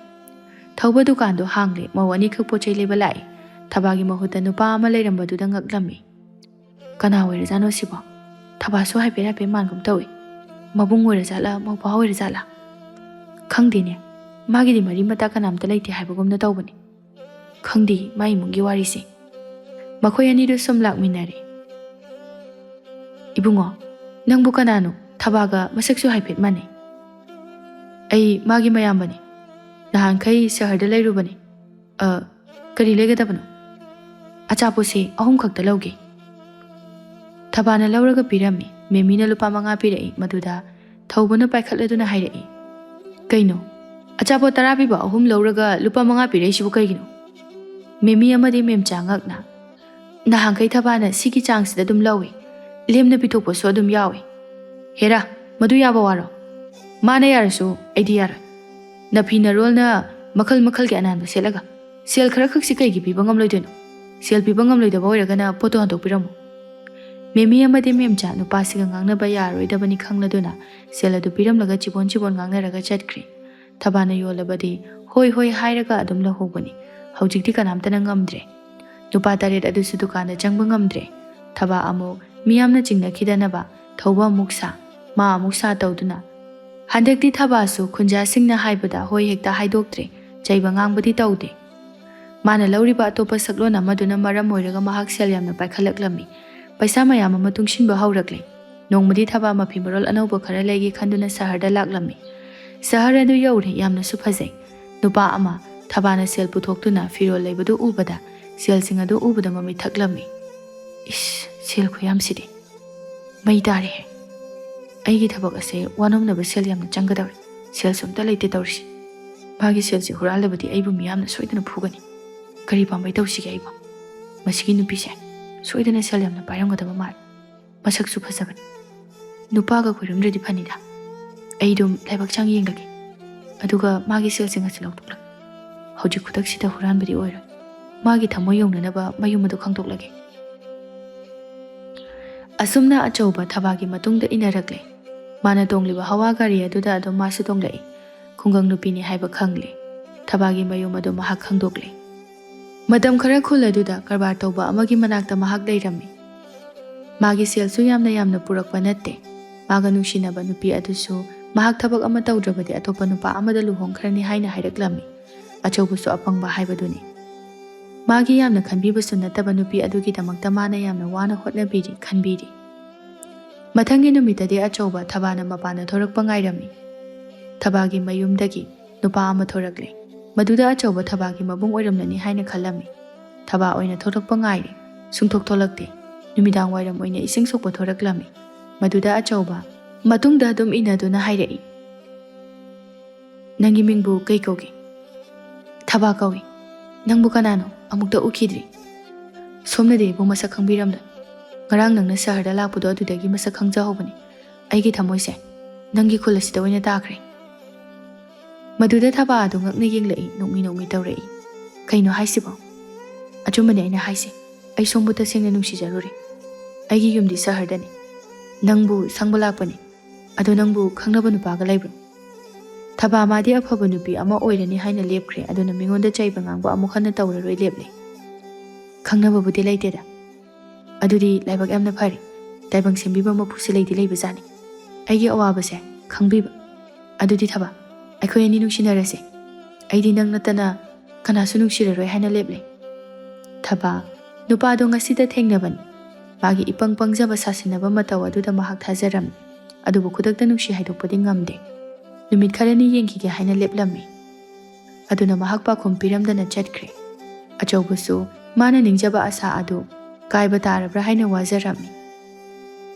ꯊꯧꯕ ꯗꯨꯀꯥꯟꯗꯣ ꯍꯥꯡꯂꯦ꯫ ꯃꯧ ꯑꯅꯤꯈꯛ ꯄꯣꯠ ꯆꯩ ꯂꯩꯕ ꯂꯥꯛꯏ꯫ ꯊꯕꯥꯒꯤ ꯃꯍꯨꯠꯇ ꯅꯨꯄꯥ ꯑꯃ ꯂꯩꯔꯝꯕꯗꯨꯗ ꯉꯛꯂꯝꯃꯤ꯫ "ꯀꯅꯥ ꯑꯣꯏꯔꯖꯥꯠꯅꯣ ꯁꯤꯕꯣ? ꯊꯕꯥꯁꯨ ꯍꯥꯏꯐꯦꯠ ꯍꯥꯏꯐꯦꯠ ꯃꯥꯟꯒꯨꯝ ꯇꯧꯏ꯫ ꯃꯕꯨꯡ ꯑꯣꯏꯔꯖꯥꯠꯂꯥ, ꯃꯧꯄ꯭ꯋꯥ ꯑꯣꯏꯔꯖꯥꯠꯂꯥ? ꯈꯪꯗꯦꯅꯦ꯫ ꯃꯥꯒꯤꯗꯤ ꯃꯔꯤ ꯃꯇꯥ ꯀꯅꯥꯝꯇ ꯂꯩꯇꯦ ꯍꯥꯏꯕꯒꯨꯝꯅ ꯇꯧꯕꯅꯦ꯫ ꯈꯪꯗꯦ ꯃꯥ ꯏꯃꯨꯡꯒꯤ ꯋꯥꯔꯤꯁꯦ"꯫ ꯃꯈꯣꯏ ꯑꯅꯤꯗꯨ ꯁꯨꯝ ꯂꯥꯛꯃꯤꯟꯅꯔꯦ꯫ "ꯏꯕꯨꯡꯉꯣ, ꯅꯪꯕꯨ ꯀꯅꯥꯅꯣ? ꯊꯕꯥꯒ ꯃꯁꯛꯁꯨ ꯍꯥꯏꯐꯦꯠ ꯃꯥꯟꯅꯩ"꯫ "ꯑꯩ ꯃꯥꯒꯤ ꯃꯌꯥꯝꯕꯅꯤ꯫ ꯅꯍꯥꯟꯈꯩ ꯁꯍꯔꯗ ꯂꯩꯔꯨꯕꯅꯤ"꯫ "ꯑ, ꯀꯔꯤ ꯂꯩꯒꯗꯕꯅꯣ?" "ꯑꯆꯥꯄꯣꯠꯁꯦ ꯑꯍꯨꯝ ꯈꯛꯇ ꯂꯧꯒꯦ"꯫ ꯊꯕꯥꯅ ꯂꯧꯔꯒ ꯄꯤꯔꯝꯃꯤ꯫ ꯃꯦꯃꯤꯅ ꯂꯨꯄꯥ ꯃꯉꯥ ꯄꯤꯔꯛꯏ꯫ ꯃꯗꯨꯗ ꯊꯧꯕꯅ ꯄꯥꯏꯈꯠꯂꯗꯨꯅ ꯍꯥꯏꯔꯛꯏ, "ꯀꯩꯅꯣ? ꯑꯆꯥꯄꯣꯠ ꯇꯔꯥ ꯄꯤꯕ ꯑꯍꯨꯝ ꯂꯧꯔꯒ ꯂꯨꯄꯥ ꯃꯉꯥ ꯄꯤꯔꯛꯏꯁꯤꯕꯨ ꯀꯩꯒꯤꯅꯣ?" ꯃꯦꯃꯤ ꯑꯃꯗꯤ ꯃꯦꯝꯆꯥ ꯉꯛꯅ, "ꯅꯍꯥꯟꯈꯩ ꯊꯕꯥꯅ ꯁꯤꯒꯤ ꯆꯥꯡꯁꯤꯗ ꯑꯗꯨꯝ ꯂꯧꯏ, ꯂꯦꯝꯅ ꯄꯤꯊꯣꯛꯄꯁꯨ ꯑꯗꯨꯝ ꯌꯥꯎꯏ"꯫ "ꯍꯦꯔꯥ, ꯃꯗꯨ ꯌꯥꯕ ꯋꯥꯔꯣ? ꯃꯥꯅ ꯌꯥꯔꯁꯨ ꯑꯩꯗꯤ ꯌꯥꯔꯣꯏ꯫ ꯅꯐꯤ ꯅꯔꯣꯜꯅ ꯃꯈꯜ ꯃꯈꯜꯒꯤ ꯑꯅꯥꯟꯕ ꯁꯦꯠꯂꯒ ꯁꯦꯜ ꯈꯔꯈꯛꯁꯤ ꯀꯩꯒꯤ ꯄꯤꯕ ꯉꯝꯂꯣꯏꯗꯣꯏꯅꯣ? ꯁꯦꯜ ꯄꯤꯕ ꯉꯝꯂꯣꯏꯗꯕ ꯑꯣꯏꯔꯒꯅ ꯄꯣꯠꯇꯣ ꯍꯟꯗꯣꯛꯄꯤꯔꯝꯃꯨ"꯫ ꯃꯦꯃꯤ ꯑꯃꯗꯤ ꯃꯦꯝꯆꯥ ꯅꯨꯄꯥꯁꯤꯒ ꯉꯥꯡꯅꯕ ꯌꯥꯔꯣꯏꯗꯕꯅꯤ ꯈꯪꯂꯗꯨꯅ ꯁꯦꯜ ꯑꯗꯨ ꯄꯤꯔꯝꯂꯒ ꯆꯤꯕꯣꯟ ꯆꯤꯕꯣꯟ ꯉꯥꯡꯅꯔꯒ ꯆꯠꯈ꯭ꯔꯦ꯫ ꯊꯕꯥꯅ ꯌꯣꯜꯂꯕꯗꯤ ꯍꯣꯏ ꯍꯣꯏ ꯍꯥꯏꯔꯒ ꯑꯗꯨꯝ ꯂꯧꯍꯧꯕꯅꯤ꯫ ꯍꯧꯖꯤꯛꯇꯤ ꯀꯅꯥꯝꯇꯅ ꯉꯝꯗ꯭ꯔꯦ꯫ ꯅꯨꯄꯥ ꯇꯔꯦꯠ ꯑꯗꯨꯁꯨ ꯗꯨꯀꯥꯟꯗ ꯆꯪꯕ ꯉꯝꯗ꯭ꯔꯦ꯫ ꯊꯕꯥ ꯑꯃꯨꯛ ꯃꯤꯌꯥꯝꯅ ꯆꯤꯡꯅꯈꯤꯗꯅꯕ ꯊꯧꯕ ꯑꯃꯨꯛ ꯁꯥ, ꯃꯥ ꯑꯃꯨꯛ ꯁꯥ ꯇꯧꯗꯨꯅ꯫ ꯍꯟꯗꯛꯇꯤ ꯊꯕꯥꯁꯨ ꯈꯨꯟꯖꯥꯁꯤꯡꯅ ꯍꯥꯏꯕꯗ ꯍꯣꯏ ꯍꯦꯛꯇ ꯍꯥꯏꯗꯣꯛꯇ꯭ꯔꯦ, ꯆꯩꯕ ꯉꯥꯡꯕꯗꯤ ꯇꯧꯗꯦ꯫ ꯃꯥꯅ ꯂꯧꯔꯤꯕ ꯑꯇꯣꯞꯄ ꯁꯛꯂꯣꯟ ꯑꯃꯗꯨꯅ ꯃꯔꯝ ꯑꯣꯏꯔꯒ ꯃꯍꯥꯛ ꯁꯦꯜ ꯌꯥꯝꯅ ꯄꯥꯏꯈꯠꯂꯛꯂꯝꯃꯤ꯫ ꯄꯩꯁꯥ ꯃꯌꯥꯝ ꯑꯃ ꯇꯨꯡꯁꯤꯟꯕ ꯍꯧꯔꯛꯂꯦ꯫ ꯅꯣꯡꯃꯗꯤ ꯊꯕꯥ ꯃꯐꯤ ꯃꯔꯣꯜ ꯑꯅꯧꯕ ꯈꯔ ꯂꯩꯒꯦ ꯈꯟꯗꯨꯅ ꯁꯍꯔꯗ ꯂꯥꯛꯂꯝꯃꯤ꯫ ꯁꯍꯔ ꯑꯗꯨ ꯌꯧꯔꯦ, ꯌꯥꯝꯅꯁꯨ ꯐꯖꯩ꯫ ꯅꯨꯄꯥ ꯑꯃ ꯊꯕꯥꯅ ꯁꯦꯜ ꯄꯨꯊꯣꯛꯇꯨꯅ ꯐꯤꯔꯣꯜ ꯂꯩꯕꯗꯨ ꯎꯕꯗ, ꯁꯦꯜꯁꯤꯡ ꯑꯗꯨ ꯎꯕꯗ ꯃꯃꯤꯠ ꯊꯛꯂꯝꯃꯤ꯫ "ꯏꯁ, ꯁꯦꯜ ꯈꯨꯌꯥꯝꯁꯤꯗꯤ! ꯃꯩ ꯇꯥꯔꯦꯍꯦ! ꯑꯩꯒꯤ ꯊꯕꯛ ꯑꯁꯦ ꯋꯥꯅꯣꯝꯅꯕ ꯁꯦꯜ ꯌꯥꯝꯅ ꯆꯪꯒꯗꯧꯔꯦ꯫ ꯁꯦꯜꯁꯨ ꯑꯝꯇ ꯂꯩꯇꯦ ꯇꯧꯔꯤꯁꯤ꯫ ꯃꯥꯒꯤ ꯁꯦꯜꯁꯤ ꯍꯨꯔꯥꯜꯂꯕꯗꯤ ꯑꯩꯕꯨ ꯃꯤꯌꯥꯝꯅ ꯁꯣꯏꯗꯅ ꯐꯨꯒꯅꯤ꯫ ꯀꯔꯤ ꯄꯥꯝꯕꯩ ꯇꯧꯁꯤꯒꯦ ꯑꯩꯕꯨ? ꯃꯁꯤꯒꯤ ꯅꯨꯄꯤꯁꯦ ꯁꯣꯏꯗꯅ ꯁꯦꯜ ꯌꯥꯝꯅ ꯄꯥꯏꯔꯝꯒꯗꯕ ꯃꯥꯜꯂꯤ꯫ ꯃꯁꯛꯁꯨ ꯐꯖꯕꯅꯤ"꯫ ꯅꯨꯄꯥꯒ ꯀꯣꯏꯔꯝꯗ꯭ꯔꯗꯤ ꯐꯅꯤꯗ꯫ ꯑꯩ ꯑꯗꯨꯝ ꯂꯥꯏꯕꯛ ꯆꯥꯡ ꯌꯦꯡꯂꯒꯦ, ꯑꯗꯨꯒ ꯃꯥꯒꯤ ꯁꯦꯜꯁꯤꯡ ꯑꯁꯤ ꯂꯧꯊꯣꯛꯂꯒꯦ꯫ ꯍꯧꯖꯤꯛ ꯈꯨꯗꯛꯁꯤꯗ ꯍꯨꯔꯥꯟꯕꯗꯤ ꯑꯣꯏꯔꯣꯏ꯫ ꯃꯥꯒꯤ ꯊꯃꯣꯏ ꯌꯧꯅꯅꯕ ꯃꯌꯨꯝ ꯑꯗꯨ ꯈꯪꯗꯣꯛꯂꯒꯦ꯫ ꯑꯁꯨꯝꯅ ꯑꯆꯧꯕ ꯊꯕꯥꯒꯤ ꯃꯇꯨꯡꯗ ꯏꯟꯅꯔꯛꯂꯦ꯫ ꯃꯥꯅ ꯇꯣꯡꯂꯤꯕ ꯍꯋꯥ ꯒꯥꯔꯤ ꯑꯗꯨꯗ ꯑꯗꯨꯝ ꯃꯥꯁꯨ ꯇꯣꯡꯂꯛꯏ꯫ ꯈꯨꯡꯒꯪ ꯅꯨꯄꯤꯅꯤ ꯍꯥꯏꯕ ꯈꯪꯂꯦ꯫ ꯊꯕꯥꯒꯤ ꯃꯌꯨꯝ ꯑꯗꯨ ꯃꯍꯥꯛ ꯈꯪꯗꯣꯛꯂꯦ꯫ ꯃꯇꯝ ꯈꯔ ꯈꯨꯜ ꯑꯗꯨꯗ ꯀꯔꯕꯥꯔ ꯇꯧꯕ ꯑꯃꯒꯤ ꯃꯅꯥꯛꯇ ꯃꯍꯥꯛ ꯂꯩꯔꯝꯃꯤ꯫ ꯃꯥꯒꯤ ꯁꯦꯜꯁꯨ ꯌꯥꯝꯅ ꯌꯥꯝꯅ ꯄꯨꯔꯛꯄ ꯅꯠꯇꯦ꯫ ꯃꯥꯒ ꯅꯨꯡꯁꯤꯅꯕ ꯅꯨꯄꯤ ꯑꯗꯨꯁꯨ ꯃꯍꯥꯛ ꯊꯕꯛ ꯑꯃ ꯇꯧꯗ꯭ꯔꯕꯗꯤ ꯑꯇꯣꯞꯄ ꯅꯨꯄꯥ ꯑꯃꯗ ꯂꯨꯍꯣꯡꯈ꯭ꯔꯅꯤ ꯍꯥꯏꯅ ꯍꯥꯏꯔꯛꯂꯝꯃꯤ꯫ ꯑꯆꯧꯕꯁꯨ ꯑꯄꯪꯕ ꯍꯥꯏꯕꯗꯨꯅꯤ꯫ ꯃꯥꯒꯤ ꯌꯥꯝꯅ ꯈꯟꯕꯤꯕꯁꯨ ꯅꯠꯇꯕ ꯅꯨꯄꯤ ꯑꯗꯨꯒꯤꯗꯃꯛꯇ ꯃꯥꯅ ꯌꯥꯝꯅ ꯋꯥꯅ ꯍꯣꯠꯅꯕꯤꯔꯤ, ꯈꯟꯕꯤꯔꯤ꯫ ꯃꯊꯪꯒꯤ ꯅꯨꯃꯤꯠꯇꯗꯤ ꯑꯆꯧꯕ ꯊꯕꯥꯅ ꯃꯄꯥꯟꯗ ꯊꯣꯔꯛꯄ ꯉꯥꯏꯔꯝꯃꯤ꯫ ꯊꯕꯥꯒꯤ ꯃꯌꯨꯝꯗꯒꯤ ꯅꯨꯄꯥ ꯑꯃ ꯊꯣꯔꯛꯂꯦ꯫ ꯃꯗꯨꯗ ꯑꯆꯧꯕ ꯊꯕꯥꯒꯤ ꯃꯕꯨꯡ ꯑꯣꯏꯔꯝꯂꯅꯤ ꯍꯥꯏꯅ ꯈꯜꯂꯝꯃꯤ꯫ ꯊꯕꯥ ꯑꯣꯏꯅ ꯊꯣꯔꯛꯄ ꯉꯥꯏꯔꯦ꯫ ꯁꯨꯡꯊꯣꯛ ꯊꯣꯛꯂꯛꯇꯦ꯫ ꯅꯨꯃꯤꯗꯥꯡ ꯋꯥꯏꯔꯝ ꯑꯣꯏꯅ ꯏꯁꯤꯡ ꯁꯣꯛꯄ ꯊꯣꯔꯛꯂꯝꯃꯤ꯫ ꯃꯗꯨꯗ ꯑꯆꯧꯕ ꯃꯇꯨꯡꯗ ꯑꯗꯨꯝ ꯏꯟꯅꯗꯨꯅ ꯍꯥꯏꯔꯛꯏ, "ꯅꯪꯒꯤ ꯃꯤꯡꯕꯨ ꯀꯩ ꯀꯧꯒꯦ?" "ꯊꯕꯥ ꯀꯧꯏ꯫ ꯅꯪꯕꯨ ꯀꯅꯥꯅꯣ? ꯑꯃꯨꯛꯇ ꯎꯈꯤꯗ꯭ꯔꯤ꯫ ꯁꯣꯝꯅꯗꯤ ꯑꯩꯕꯨ ꯃꯁꯛ ꯈꯪꯕꯤꯔꯝꯂꯣꯏ꯫ ꯉꯔꯥꯡ ꯅꯪꯅ ꯁꯍꯔꯗ ꯂꯥꯛꯄꯗꯣ ꯑꯗꯨꯗꯒꯤ ꯃꯁꯛ ꯈꯪꯖꯍꯧꯕꯅꯤ꯫ ꯑꯩꯒꯤ ꯊꯃꯣꯏꯁꯦ ꯅꯪꯒꯤ ꯈꯨꯜ ꯑꯁꯤꯗ ꯑꯣꯏꯅ ꯇꯥꯈ꯭ꯔꯦ꯫" ꯃꯗꯨꯗ ꯊꯕꯥ ꯑꯗꯨ ꯉꯛꯅ ꯌꯦꯡꯂꯛꯏ, ꯅꯣꯛꯃꯤ ꯅꯣꯛꯃꯤ ꯇꯧꯔꯛꯏ꯫ "ꯀꯩꯅꯣ ꯍꯥꯏꯁꯤꯕꯣ?" "ꯑꯆꯨꯝꯕꯅꯦ ꯑꯩꯅ ꯍꯥꯏꯁꯦ꯫ ꯑꯩ ꯁꯣꯝꯕꯨ ꯇꯁꯦꯡꯅ ꯅꯨꯡꯁꯤꯖꯔꯨꯔꯦ꯫ ꯑꯩꯒꯤ ꯌꯨꯝꯗꯤ ꯁꯍꯔꯗꯅꯤ꯫ ꯅꯪꯕꯨ ꯁꯪꯕ ꯂꯥꯛꯄꯅꯤ꯫ ꯑꯗꯣ ꯅꯪꯕꯨ ꯈꯪꯅꯕ ꯅꯨꯄꯥꯒ ꯂꯩꯕ꯭ꯔꯣ?" ꯊꯕꯥ ꯃꯥꯗꯤ ꯑꯐꯕ ꯅꯨꯄꯤ ꯑꯃ ꯑꯣꯏꯔꯅꯤ ꯍꯥꯏꯅ ꯂꯦꯞꯈ꯭ꯔꯦ, ꯑꯗꯨꯅ ꯃꯤꯉꯣꯟꯗ ꯆꯩꯕ ꯉꯥꯡꯕ ꯑꯃꯨꯛ ꯍꯟꯅ ꯇꯧꯔꯔꯣꯏ ꯂꯦꯞꯂꯦ꯫ "ꯈꯪꯅꯕꯕꯨꯗꯤ ꯂꯩꯇꯦꯗ꯫" "ꯑꯗꯨꯗꯤ ꯂꯥꯏꯕꯛ ꯌꯥꯝꯅ ꯐꯔꯦ꯫ ꯇꯥꯏꯕꯪ ꯁꯦꯝꯕꯤꯕ ꯃꯄꯨꯁꯨ ꯂꯩꯗꯤ ꯂꯩꯕꯖꯥꯠꯅꯤ꯫ ꯑꯩꯒꯤ ꯑꯋꯥꯕꯁꯦ ꯈꯪꯕꯤꯕ꯫ ꯑꯗꯨꯗꯤ ꯊꯕꯥ, ꯑꯩꯈꯣꯏ ꯑꯅꯤ ꯅꯨꯡꯁꯤꯅꯔꯁꯦ꯫ ꯑꯩꯗꯤ ꯅꯪ ꯅꯠꯇꯅ ꯀꯅꯥꯁꯨ ꯅꯨꯡꯁꯤꯔꯔꯣꯏ ꯍꯥꯏꯅ ꯂꯦꯞꯂꯦ꯫" ꯊꯕꯥ, ꯅꯨꯄꯥꯗꯣ ꯉꯁꯤꯗ ꯊꯦꯡꯅꯕꯅꯤ꯫ ꯃꯥꯒꯤ ꯏꯄꯪ ꯄꯪꯖꯕ ꯁꯥꯁꯤꯟꯅꯕ ꯃꯇꯧ ꯑꯗꯨꯗ ꯃꯍꯥꯛ ꯊꯥꯖꯔꯝꯃꯤ꯫ ꯑꯗꯨꯕꯨ ꯈꯨꯗꯛꯇ ꯅꯨꯡꯁꯤ ꯍꯥꯏꯗꯣꯛꯄꯗꯤ ꯉꯝꯗꯦ꯫ ꯅꯨꯃꯤꯠ ꯈꯔꯅꯤ ꯌꯦꯡꯈꯤꯒꯦ ꯍꯥꯏꯅ ꯂꯦꯞꯂꯝꯃꯤ꯫ ꯑꯗꯨꯅ ꯃꯍꯥꯛ ꯄꯥꯎꯈꯨꯝ ꯄꯤꯔꯝꯗꯅ ꯆꯠꯈ꯭ꯔꯦ꯫ ꯑꯆꯧꯕꯁꯨ ꯃꯥꯅ ꯅꯤꯡꯖꯕ ꯑꯁꯥ ꯑꯗꯨ ꯀꯥꯏꯕ ꯇꯥꯔꯕ꯭ꯔꯥ ꯍꯥꯏꯅ ꯋꯥꯖꯔꯝꯃꯤ꯫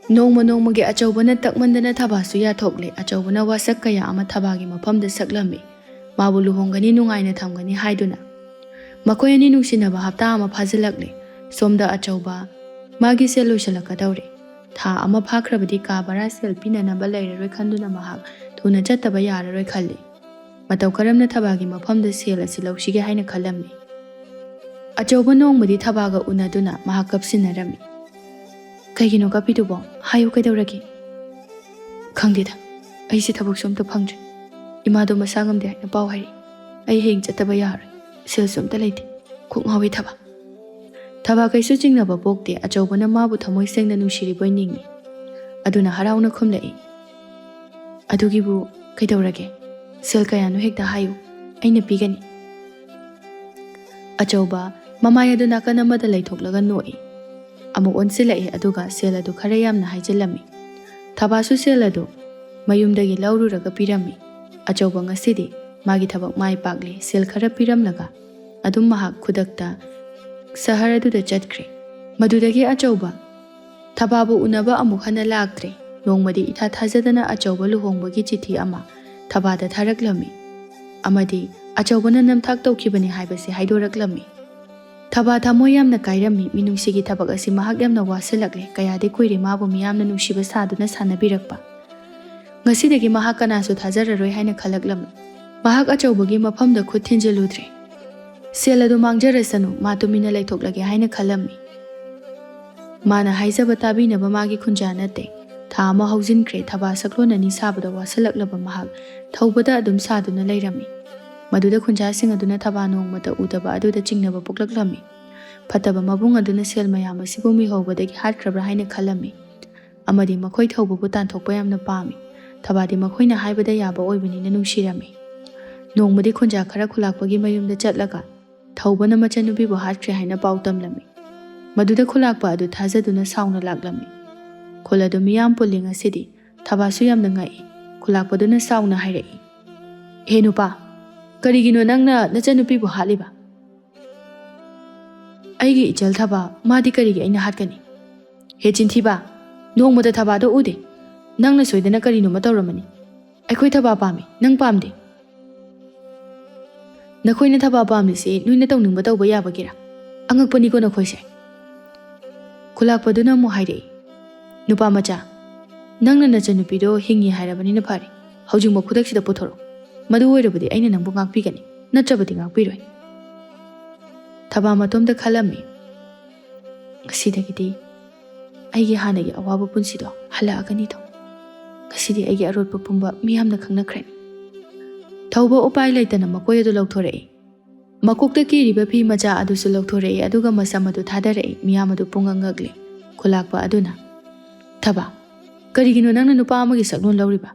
ꯅꯣꯡꯃ ꯅꯣꯡꯃꯒꯤ ꯑꯆꯧꯕꯅ ꯇꯛꯃꯟꯗꯅ ꯊꯕꯥꯁꯨ ꯌꯥꯊꯣꯛꯂꯦ꯫ ꯑꯆꯧꯕꯅ ꯋꯥꯁꯛ ꯀꯌꯥ ꯑꯃ ꯊꯕꯥꯒꯤ ꯃꯐꯝꯗ ꯁꯛꯂꯝꯃꯤ꯫ ꯃꯥꯕꯨ ꯂꯨꯍꯣꯡꯒꯅꯤ, ꯅꯨꯡꯉꯥꯏꯅ ꯊꯝꯒꯅꯤ ꯍꯥꯏꯗꯨꯅ꯫ ꯃꯈꯣꯏ ꯑꯅꯤ ꯅꯨꯡꯁꯤꯅꯕ ꯍꯞꯇꯥ ꯑꯃ ꯐꯥꯖꯤꯜꯂꯛꯂꯦ꯫ ꯁꯣꯝꯗ ꯑꯆꯧꯕ ꯃꯥꯒꯤ ꯁꯦꯜ ꯂꯣꯏꯁꯤꯜꯂꯛꯀꯗꯧꯔꯦ꯫ ꯊꯥ ꯑꯃ ꯐꯥꯈ꯭ꯔꯕꯗꯤ ꯀꯥ ꯚꯔꯥ ꯁꯦꯜ ꯄꯤꯅꯅꯕ ꯂꯩꯔꯔꯣꯏ ꯈꯟꯗꯨꯅ ꯃꯍꯥꯛ ꯊꯨꯅ ꯆꯠꯇꯕ ꯌꯥꯔꯔꯣꯏ ꯈꯜꯂꯤ꯫ ꯃꯇꯧ ꯀꯔꯝꯅ ꯊꯕꯥꯒꯤ ꯃꯐꯝꯗ ꯁꯦꯜ ꯑꯁꯤ ꯂꯧꯁꯤꯒꯦ ꯍꯥꯏꯅ ꯈꯜꯂꯝꯃꯤ꯫ ꯑꯆꯧꯕ ꯅꯣꯡꯃꯗꯤ ꯊꯕꯥꯒ ꯎꯅꯗꯨꯅ ꯃꯍꯥꯛ ꯀꯞꯁꯤꯟꯅꯔꯝꯃꯤ꯫ "ꯀꯩꯒꯤꯅꯣ ꯀꯞꯄꯤꯗꯨꯕꯣ? ꯍꯥꯏꯌꯨ, ꯀꯩꯗꯧꯔꯒꯦ?" "ꯈꯪꯗꯦꯗ, ꯑꯩꯁꯦ ꯊꯕꯛꯁꯨ ꯑꯝꯇ ꯐꯪꯗ꯭ꯔꯦ꯫ ꯏꯃꯥꯗꯣ ꯃꯁꯥ ꯉꯝꯗꯦ ꯍꯥꯏꯅ ꯄꯥꯎ ꯍꯥꯏꯔꯛꯏ꯫ ꯑꯩ ꯍꯌꯦꯡ ꯆꯠꯇꯕ ꯌꯥꯔꯣꯏ꯫ ꯁꯦꯜꯁꯨ ꯑꯝꯇ ꯂꯩꯇꯦ꯫ ꯀꯣꯛ ꯉꯥꯎꯏ ꯊꯕꯥ꯫" ꯊꯕꯥ ꯀꯩꯁꯨ ꯆꯤꯡꯅꯕ ꯄꯣꯛꯇꯦ꯫ ꯑꯆꯧꯕꯅ ꯃꯥꯕꯨ ꯊꯃꯣꯏ ꯁꯦꯡꯅ ꯅꯨꯡꯁꯤꯔꯤꯕꯣꯏ ꯅꯤꯡꯏ꯫ ꯑꯗꯨꯅ ꯍꯔꯥꯎꯅ ꯈꯨꯝꯂꯛꯏ, "ꯑꯗꯨꯒꯤꯕꯨ ꯀꯩꯗꯧꯔꯒꯦ? ꯁꯦꯜ ꯀꯌꯥꯅꯣ ꯍꯦꯛꯇ ꯍꯥꯏꯌꯨ, ꯑꯩꯅ ꯄꯤꯒꯅꯤ꯫" ꯑꯆꯧꯕ ꯃꯃꯥꯏ ꯑꯗꯨ ꯅꯥꯀꯟ ꯑꯃꯗ ꯂꯩꯊꯣꯛꯂꯒ ꯅꯣꯛꯏ꯫ ꯑꯃꯨꯛ ꯑꯣꯟꯁꯤꯜꯂꯛꯏ, ꯑꯗꯨꯒ ꯁꯦꯜ ꯑꯗꯨ ꯈꯔ ꯌꯥꯝꯅ ꯍꯥꯏꯖꯤꯜꯂꯝꯃꯤ꯫ ꯊꯕꯥꯁꯨ ꯁꯦꯜ ꯑꯗꯨ ꯃꯌꯨꯝꯗꯒꯤ ꯂꯧꯔꯨꯔꯒ ꯄꯤꯔꯝꯃꯤ꯫ ꯑꯆꯧꯕ ꯉꯁꯤꯗꯤ ꯃꯥꯒꯤ ꯊꯕꯛ ꯃꯥꯏ ꯄꯥꯛꯂꯦ꯫ ꯁꯦꯜ ꯈꯔ ꯄꯤꯔꯝꯂꯒ ꯑꯗꯨꯝ ꯃꯍꯥꯛ ꯈꯨꯗꯛꯇ ꯁꯍꯔ ꯑꯗꯨꯗ ꯆꯠꯈ꯭ꯔꯦ꯫ ꯃꯗꯨꯗꯒꯤ ꯑꯆꯧꯕ ꯊꯕꯥꯕꯨ ꯎꯅꯕ ꯑꯃꯨꯛ ꯍꯟꯅ ꯂꯥꯛꯇ꯭ꯔꯦ꯫ ꯅꯣꯡꯃꯗꯤ ꯏꯊꯥ ꯊꯥꯖꯗꯅ ꯑꯆꯧꯕ ꯂꯨꯍꯣꯡꯕꯒꯤ ꯆꯤꯊꯤ ꯑꯃ ꯊꯕꯥꯗ ꯊꯥꯔꯛꯂꯝꯃꯤ, ꯑꯃꯗꯤ ꯑꯆꯧꯕꯅ ꯅꯝꯊꯥꯛ ꯇꯧꯈꯤꯕꯅꯤ ꯍꯥꯏꯕꯁꯤ ꯍꯥꯏꯗꯣꯔꯛꯂꯝꯃꯤ꯫ ꯊꯕꯥ ꯊꯃꯣꯏ ꯌꯥꯝꯅ ꯀꯥꯏꯔꯝꯃꯤ꯫ ꯃꯤꯅꯨꯡꯁꯤꯒꯤ ꯊꯕꯛ ꯑꯁꯤ ꯃꯍꯥꯛ ꯌꯥꯝꯅ ꯋꯥꯁꯤꯜꯂꯛꯂꯦ꯫ ꯀꯌꯥꯗꯤ ꯀꯨꯏꯔꯦ ꯃꯥꯕꯨ ꯃꯤꯌꯥꯝꯅ ꯅꯨꯡꯁꯤꯕ ꯁꯥꯗꯨꯅ ꯁꯥꯟꯅꯕꯤꯔꯛꯄ꯫ ꯉꯁꯤꯗꯒꯤ ꯃꯍꯥꯛ ꯀꯅꯥꯁꯨ ꯊꯥꯖꯔꯔꯣꯏ ꯍꯥꯏꯅ ꯈꯜꯂꯛꯂꯝꯃꯤ꯫ ꯃꯍꯥꯛ ꯑꯆꯧꯕꯒꯤ ꯃꯐꯝꯗ ꯈꯨꯠ ꯊꯤꯟꯖꯤꯜꯂꯨꯗ꯭ꯔꯦ꯫ "ꯁꯦꯜ ꯑꯗꯨ ꯃꯥꯡꯖꯔꯁꯅꯨ, ꯃꯥ ꯇꯨꯃꯤꯟꯅ ꯂꯩꯊꯣꯛꯂꯒꯦ" ꯍꯥꯏꯅ ꯈꯜꯂꯝꯃꯤ꯫ ꯃꯥꯅ ꯍꯥꯏꯖꯕ ꯇꯥꯕꯤꯅꯕ ꯃꯥꯒꯤ ꯈꯨꯟꯖꯥ ꯅꯠꯇꯦ꯫ ꯊꯥ ꯑꯃ ꯍꯧꯖꯤꯟꯈ꯭ꯔꯦ꯫ ꯊꯕꯥ ꯁꯛꯂꯣꯟ ꯑꯅꯤ ꯁꯥꯕꯗ ꯋꯥꯁꯤꯜꯂꯛꯂꯕ ꯃꯍꯥꯛ ꯊꯧꯕꯗ ꯑꯗꯨꯝ ꯁꯥꯗꯨꯅ ꯂꯩꯔꯝꯃꯤ꯫ ꯃꯗꯨꯗ ꯈꯨꯟꯖꯥꯁꯤꯡ ꯑꯗꯨꯅ ꯊꯕꯥ ꯅꯣꯡꯃꯇ ꯎꯗꯕ ꯑꯗꯨꯗ ꯆꯤꯡꯅꯕ ꯄꯣꯛꯂꯛꯂꯝꯃꯤ꯫ ꯐꯠꯇꯕ ꯃꯕꯨꯡ ꯑꯗꯨꯅ ꯁꯦꯜ ꯃꯌꯥꯝ ꯑꯁꯤꯕꯨ ꯃꯤꯍꯧꯕꯗꯒꯤ ꯍꯥꯠꯈ꯭ꯔꯕ꯭ꯔꯥ ꯍꯥꯏꯅ ꯈꯜꯂꯝꯃꯤ꯫ ꯑꯃꯗꯤ ꯃꯈꯣꯏ ꯊꯧꯕꯕꯨ ꯇꯥꯟꯊꯣꯛꯄ ꯌꯥꯝꯅ ꯄꯥꯝꯃꯤ꯫ ꯊꯕꯥꯗꯤ ꯃꯈꯣꯏꯅ ꯍꯥꯏꯕꯗ ꯌꯥꯕ ꯑꯣꯏꯕꯅꯤꯅ ꯅꯨꯡꯁꯤꯔꯝꯃꯤ꯫ ꯅꯣꯡꯃꯗꯤ ꯈꯨꯟꯖꯥ ꯈꯔ ꯈꯨꯂꯥꯛꯄꯒꯤ ꯃꯌꯨꯝꯗ ꯆꯠꯂꯒ ꯊꯧꯕꯅ ꯃꯆꯟꯅꯨꯄꯤꯕꯨ ꯍꯥꯠꯈ꯭ꯔꯦ ꯍꯥꯏꯅ ꯄꯥꯎ ꯇꯝꯂꯝꯃꯤ꯫ ꯃꯗꯨꯗ ꯈꯨꯂꯥꯛꯄ ꯑꯗꯨ ꯊꯥꯖꯗꯨꯅ ꯁꯥꯎꯅ ꯂꯥꯛꯂꯝꯃꯤ꯫ ꯈꯨꯜ ꯑꯗꯨ ꯃꯤꯌꯥꯝ ꯄꯨꯜꯂꯤ ꯉꯁꯤꯗꯤ꯫ ꯊꯕꯥꯁꯨ ꯌꯥꯝꯅ ꯉꯛꯏ꯫ ꯈꯨꯂꯥꯛꯄꯗꯨꯅ ꯁꯥꯎꯅ ꯍꯥꯏꯔꯛꯏ, "ꯍꯦ ꯅꯨꯄꯥ, ꯀꯔꯤꯒꯤꯅꯣ ꯅꯪꯅ ꯅꯆꯟꯅꯨꯄꯤꯕꯨ ꯍꯥꯠꯂꯤꯕ?" "ꯑꯩꯒꯤ ꯏꯆꯜ ꯊꯕꯥ, ꯃꯥꯗꯤ ꯀꯔꯤꯒꯤ ꯑꯩꯅ ꯍꯥꯠꯀꯅꯤ?" "ꯍꯦ ꯆꯤꯟꯊꯤꯕ, ꯅꯣꯡꯃꯇ ꯊꯕꯥꯗꯣ ꯎꯗꯦ꯫ ꯅꯪꯅ ꯁꯣꯏꯗꯅ ꯀꯔꯤꯅꯣꯃ ꯇꯧꯔꯝꯃꯅꯤ꯫ ꯑꯩꯈꯣꯏ ꯊꯕꯥ ꯄꯥꯝꯃꯤ, ꯅꯪ ꯄꯥꯝꯗꯦ꯫ ꯅꯈꯣꯏꯅ ꯊꯕꯥ ꯄꯥꯝꯂꯤꯁꯤ ꯅꯣꯏꯅ ꯇꯧꯅꯤꯡꯕ ꯇꯧꯕ ꯌꯥꯕꯒꯤꯔꯥ? ꯑꯉꯛꯄꯅꯤꯀꯣ ꯅꯈꯣꯏꯁꯦ꯫" ꯈꯨꯂꯥꯛꯄꯗꯨꯅ ꯑꯃꯨꯛ ꯍꯥꯏꯔꯛꯏ, "ꯅꯨꯄꯥ ꯃꯆꯥ, ꯅꯪꯅ ꯅꯆꯟꯅꯨꯄꯤꯗꯣ ꯍꯤꯡꯉꯤ ꯍꯥꯏꯔꯕꯅꯤꯅ ꯐꯔꯦ꯫ ꯍꯧꯖꯤꯛꯃꯛ ꯈꯨꯗꯛꯁꯤꯗ ꯄꯨꯊꯣꯔꯛꯎ꯫ ꯃꯗꯨ ꯑꯣꯏꯔꯕꯗꯤ ꯑꯩꯅ ꯅꯪꯕꯨ ꯉꯥꯛꯄꯤꯒꯅꯤ, ꯅꯠꯇ꯭ꯔꯕꯗꯤ ꯉꯥꯛꯄꯤꯔꯣꯏ꯫" ꯊꯕꯥ ꯃꯇꯣꯝꯇ ꯈꯜꯂꯝꯃꯤ, "ꯉꯁꯤꯗꯒꯤꯗꯤ ꯑꯩꯒꯤ ꯍꯥꯟꯅꯒꯤ ꯑꯋꯥꯕ ꯄꯨꯟꯁꯤꯗꯣ ꯍꯜꯂꯛꯑꯒꯅꯤꯗꯣ꯫ ꯉꯁꯤꯗꯤ ꯑꯩꯒꯤ ꯑꯔꯣꯠꯄ ꯄꯨꯝꯕ ꯃꯤꯌꯥꯝꯅ ꯈꯪꯅꯈ꯭ꯔꯅꯤ꯫" ꯊꯧꯕ ꯎꯄꯥꯏ ꯂꯩꯇꯅ ꯃꯀꯣꯏ ꯑꯗꯨ ꯂꯧꯊꯣꯔꯛꯏ꯫ ꯃꯀꯣꯛꯇ ꯀꯤꯔꯤꯕ ꯐꯤ ꯃꯆꯥ ꯑꯗꯨꯁꯨ ꯂꯧꯊꯣꯔꯛꯏ, ꯑꯗꯨꯒ ꯃꯁꯝ ꯑꯗꯨ ꯊꯥꯗꯔꯛꯏ꯫ ꯃꯤꯌꯥꯝ ꯑꯗꯨ ꯄꯨꯡꯉꯛ ꯉꯛꯂꯤ꯫ ꯈꯨꯂꯥꯛꯄ ꯑꯗꯨꯅ, "ꯊꯕꯥ, ꯀꯔꯤꯒꯤꯅꯣ ꯅꯪꯅ ꯅꯨꯄꯥ ꯑꯃꯒꯤ ꯁꯛꯂꯣꯟ ꯂꯧꯔꯤꯕ?"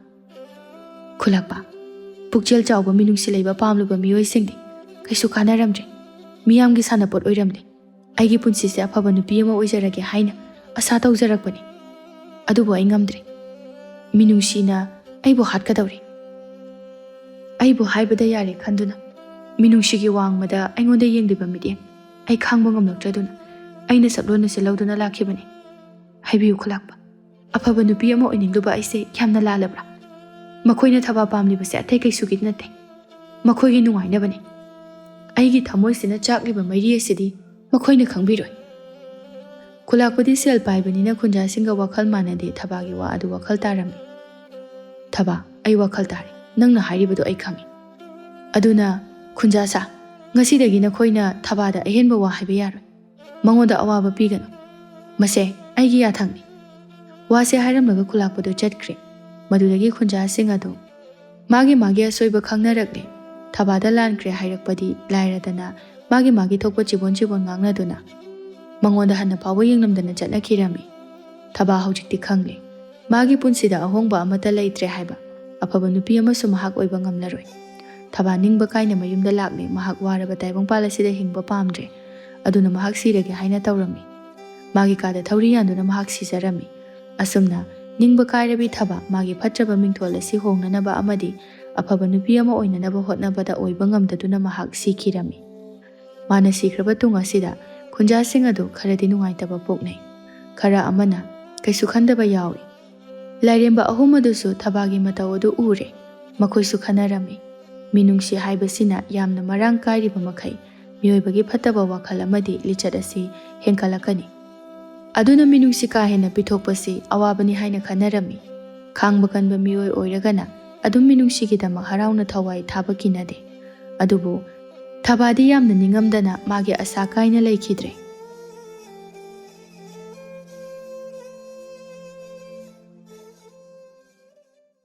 ꯈꯨꯂꯥꯛꯄ, "ꯄꯨꯛꯆꯦꯜ ꯆꯥꯎꯕ, ꯃꯤꯅꯨꯡꯁꯤ ꯂꯩꯕ ꯄꯥꯝꯂꯨꯕ ꯃꯤꯑꯣꯏꯁꯤꯡꯗꯤ ꯀꯩꯁꯨ ꯀꯥꯟꯅꯔꯝꯗ꯭ꯔꯦ꯫ ꯃꯤꯌꯥꯝꯒꯤ ꯁꯥꯟꯅꯄꯣꯠ ꯑꯣꯏꯔꯝꯂꯦ꯫ ꯑꯩꯒꯤ ꯄꯨꯟꯁꯤꯁꯦ ꯑꯐꯕ ꯅꯨꯄꯤ ꯑꯃ ꯑꯣꯏꯖꯔꯒꯦ ꯍꯥꯏꯅ ꯑꯁꯥ ꯇꯧꯖꯔꯛꯄꯅꯤ꯫ ꯑꯗꯨꯕꯨ ꯑꯩ ꯉꯝꯗ꯭ꯔꯦ꯫ ꯃꯤꯅꯨꯡꯁꯤꯅ ꯑꯩꯕꯨ ꯍꯥꯠꯀꯗꯧꯔꯦ꯫ ꯑꯩꯕꯨ ꯍꯥꯏꯕꯗ ꯌꯥꯔꯦ ꯈꯟꯗꯨꯅ ꯃꯤꯅꯨꯡꯁꯤꯒꯤ ꯋꯥꯡꯃꯗ ꯑꯩꯉꯣꯟꯗ ꯌꯦꯡꯂꯤꯕ ꯃꯤꯠꯌꯦꯡ ꯑꯩ ꯈꯥꯡꯕ ꯉꯝꯂꯛꯇ꯭ꯔꯗꯨꯅ ꯑꯩꯅ ꯁꯛꯂꯣꯟ ꯑꯁꯤ ꯂꯧꯗꯨꯅ ꯂꯥꯛꯈꯤꯕꯅꯤ꯫ ꯍꯥꯏꯕꯤꯌꯨ ꯈꯨꯂꯥꯛꯄ, ꯑꯐꯕ ꯅꯨꯄꯤ ꯑꯃ ꯑꯣꯏꯅꯤꯡꯂꯨꯕ ꯑꯩꯁꯦ ꯌꯥꯝꯅ ꯂꯥꯜꯂꯕ꯭ꯔꯥ? ꯃꯈꯣꯏꯅ ꯊꯕꯥ ꯄꯥꯝꯂꯤꯕꯁꯦ ꯑꯇꯩ ꯀꯩꯁꯨꯒꯤ ꯅꯠꯇꯦ, ꯃꯈꯣꯏꯒꯤ ꯅꯨꯡꯉꯥꯏꯅꯕꯅꯤ꯫ ꯑꯩꯒꯤ ꯊꯃꯣꯏꯁꯤꯅ ꯆꯥꯛꯂꯤꯕ ꯃꯩꯔꯤ ꯑꯁꯤꯗꯤ ꯃꯈꯣꯏꯅ ꯈꯪꯕꯤꯔꯣꯏ꯫" ꯈꯨꯂꯥꯛꯄꯗꯤ ꯁꯦꯜ ꯄꯥꯏꯕꯅꯤꯅ ꯈꯨꯟꯖꯥꯁꯤꯡꯒ ꯋꯥꯈꯜ ꯃꯥꯟꯅꯗꯦ꯫ ꯊꯕꯥꯒꯤ ꯋꯥ ꯑꯗꯨ ꯋꯥꯈꯜ ꯇꯥꯔꯝꯃꯤ꯫ "ꯊꯕꯥ, ꯑꯩ ꯋꯥꯈꯜ ꯇꯥꯔꯦ꯫ ꯅꯪꯅ ꯍꯥꯏꯔꯤꯕꯗꯨ ꯑꯩ ꯈꯪꯏ꯫ ꯑꯗꯨꯅ ꯈꯨꯟꯖꯥ ꯁꯥ, ꯉꯁꯤꯗꯒꯤ ꯅꯈꯣꯏꯅ ꯊꯕꯥꯗ ꯑꯍꯦꯟꯕ ꯋꯥ ꯍꯥꯏꯕ ꯌꯥꯔꯣꯏ꯫ ꯃꯉꯣꯟꯗ ꯑꯋꯥꯕ ꯄꯤꯒꯅꯨ꯫ ꯃꯁꯦ ꯑꯩꯒꯤ ꯌꯥꯊꯪꯅꯤ꯫" ꯋꯥꯁꯦ ꯍꯥꯏꯔꯝꯂꯒ ꯈꯨꯂꯥꯛꯄꯗꯨ ꯆꯠꯈ꯭ꯔꯦ꯫ ꯃꯗꯨꯗꯒꯤ ꯈꯨꯟꯖꯥꯁꯤꯡ ꯑꯗꯨ ꯃꯥꯒꯤ ꯃꯥꯒꯤ ꯑꯁꯣꯏꯕ ꯈꯪꯅꯔꯛꯂꯦ꯫ ꯊꯕꯥꯗ ꯂꯥꯟꯈ꯭ꯔꯦ ꯍꯥꯏꯔꯛꯄꯗꯤ ꯂꯥꯏꯔꯗꯅ ꯃꯥꯒꯤ ꯃꯥꯒꯤ ꯊꯣꯛꯄ ꯆꯤꯕꯣꯟ ꯆꯤꯕꯣꯟ ꯉꯥꯡꯅꯗꯨꯅ ꯃꯉꯣꯟꯗ ꯍꯟꯅ ꯐꯥꯎꯕ ꯌꯦꯡꯂꯝꯗꯅ ꯆꯠꯅꯈꯤꯔꯝꯃꯤ꯫ ꯊꯕꯥ ꯍꯧꯖꯤꯛꯇꯤ ꯈꯪꯂꯦ꯫ ꯃꯥꯒꯤ ꯄꯨꯟꯁꯤꯗ ꯑꯍꯣꯡꯕ ꯑꯃꯠꯇ ꯂꯩꯇ꯭ꯔꯦ ꯍꯥꯏꯕ꯫ ꯑꯐꯕ ꯅꯨꯄꯤ ꯑꯃꯁꯨ ꯃꯍꯥꯛ ꯑꯣꯏꯕ ꯉꯝꯂꯔꯣꯏ꯫ ꯊꯕꯥ ꯅꯤꯡꯕ ꯀꯥꯏꯅ ꯃꯌꯨꯝꯗ ꯂꯥꯛꯂꯦ꯫ ꯃꯍꯥꯛ ꯋꯥꯔꯕ ꯇꯥꯏꯕꯪꯄꯥꯜ ꯑꯁꯤꯗ ꯍꯤꯡꯕ ꯄꯥꯝꯗ꯭ꯔꯦ꯫ ꯑꯗꯨꯅ ꯃꯍꯥꯛ ꯁꯤꯔꯒꯦ ꯍꯥꯏꯅ ꯇꯧꯔꯝꯃꯤ꯫ ꯃꯥꯒꯤ ꯀꯥꯗ ꯊꯧꯔꯤ ꯌꯥꯟꯗꯨꯅ ꯃꯍꯥꯛ ꯁꯤꯖꯔꯝꯃꯤ꯫ ꯑꯁꯨꯝꯅ ꯅꯤꯡꯕ ꯀꯥꯏꯔꯕꯤ ꯊꯕꯥ ꯃꯥꯒꯤ ꯐꯠꯇ꯭ꯔꯕ ꯃꯤꯡꯊꯣꯜ ꯑꯁꯤ ꯍꯣꯡꯅꯅꯕ ꯑꯃꯗꯤ ꯑꯐꯕ ꯅꯨꯄꯤ ꯑꯃ ꯑꯣꯏꯅꯅꯕ ꯍꯣꯠꯅꯕꯗ ꯑꯣꯏꯕ ꯉꯝꯗꯗꯨꯅ ꯃꯍꯥꯛ ꯁꯤꯈꯤꯔꯝꯃꯤ꯫ ꯃꯥꯅ ꯁꯤꯈ꯭ꯔꯕ ꯇꯨꯡ ꯑꯁꯤꯗ ꯈꯨꯟꯖꯥꯁꯤꯡ ꯑꯗꯨ ꯈꯔꯗꯤ ꯅꯨꯡꯉꯥꯏꯇꯕ ꯄꯣꯛꯅꯩ꯫ ꯈꯔ ꯑꯃꯅ ꯀꯩꯁꯨ ꯈꯟꯗꯕ ꯌꯥꯎꯏ꯫ ꯂꯥꯏꯔꯦꯝꯕ ꯑꯍꯨꯝ ꯑꯗꯨꯁꯨ ꯊꯕꯥꯒꯤ ꯃꯇꯧ ꯑꯗꯨ ꯎꯔꯦ꯫ ꯃꯈꯣꯏꯁꯨ ꯈꯟꯅꯔꯝꯃꯤ, ꯃꯤꯅꯨꯡꯁꯤ ꯍꯥꯏꯕꯁꯤꯅ ꯌꯥꯝꯅ ꯃꯔꯥꯡ ꯀꯥꯏꯔꯤꯕ ꯃꯈꯩ ꯃꯤꯑꯣꯏꯕꯒꯤ ꯐꯠꯇꯕ ꯋꯥꯈꯜ ꯑꯃꯗꯤ ꯂꯤꯆꯠ ꯑꯁꯤ ꯍꯦꯟꯒꯠꯂꯛꯀꯅꯤ꯫ ꯑꯗꯨꯅ ꯃꯤꯅꯨꯡꯁꯤ ꯀꯥ ꯍꯦꯟꯅ ꯄꯤꯊꯣꯛꯄꯁꯤ ꯑꯋꯥꯕꯅꯤ ꯍꯥꯏꯅ ꯈꯟꯅꯔꯝꯃꯤ꯫ ꯈꯥꯡꯕ ꯀꯟꯕ ꯃꯤꯑꯣꯏ ꯑꯣꯏꯔꯒꯅ ꯑꯗꯨꯝ ꯃꯤꯅꯨꯡꯁꯤꯒꯤꯗꯃꯛ ꯍꯔꯥꯎꯅ ꯊꯋꯥꯏ ꯊꯥꯕ ꯀꯤꯅꯗꯦ꯫ ꯑꯗꯨꯕꯨ ꯊꯕꯥꯗꯤ ꯌꯥꯝꯅ ꯅꯤꯡꯉꯝꯗꯅ ꯃꯥꯒꯤ ꯑꯁꯥ ꯀꯥꯏꯅ ꯂꯩꯈꯤꯗ꯭ꯔꯦ꯫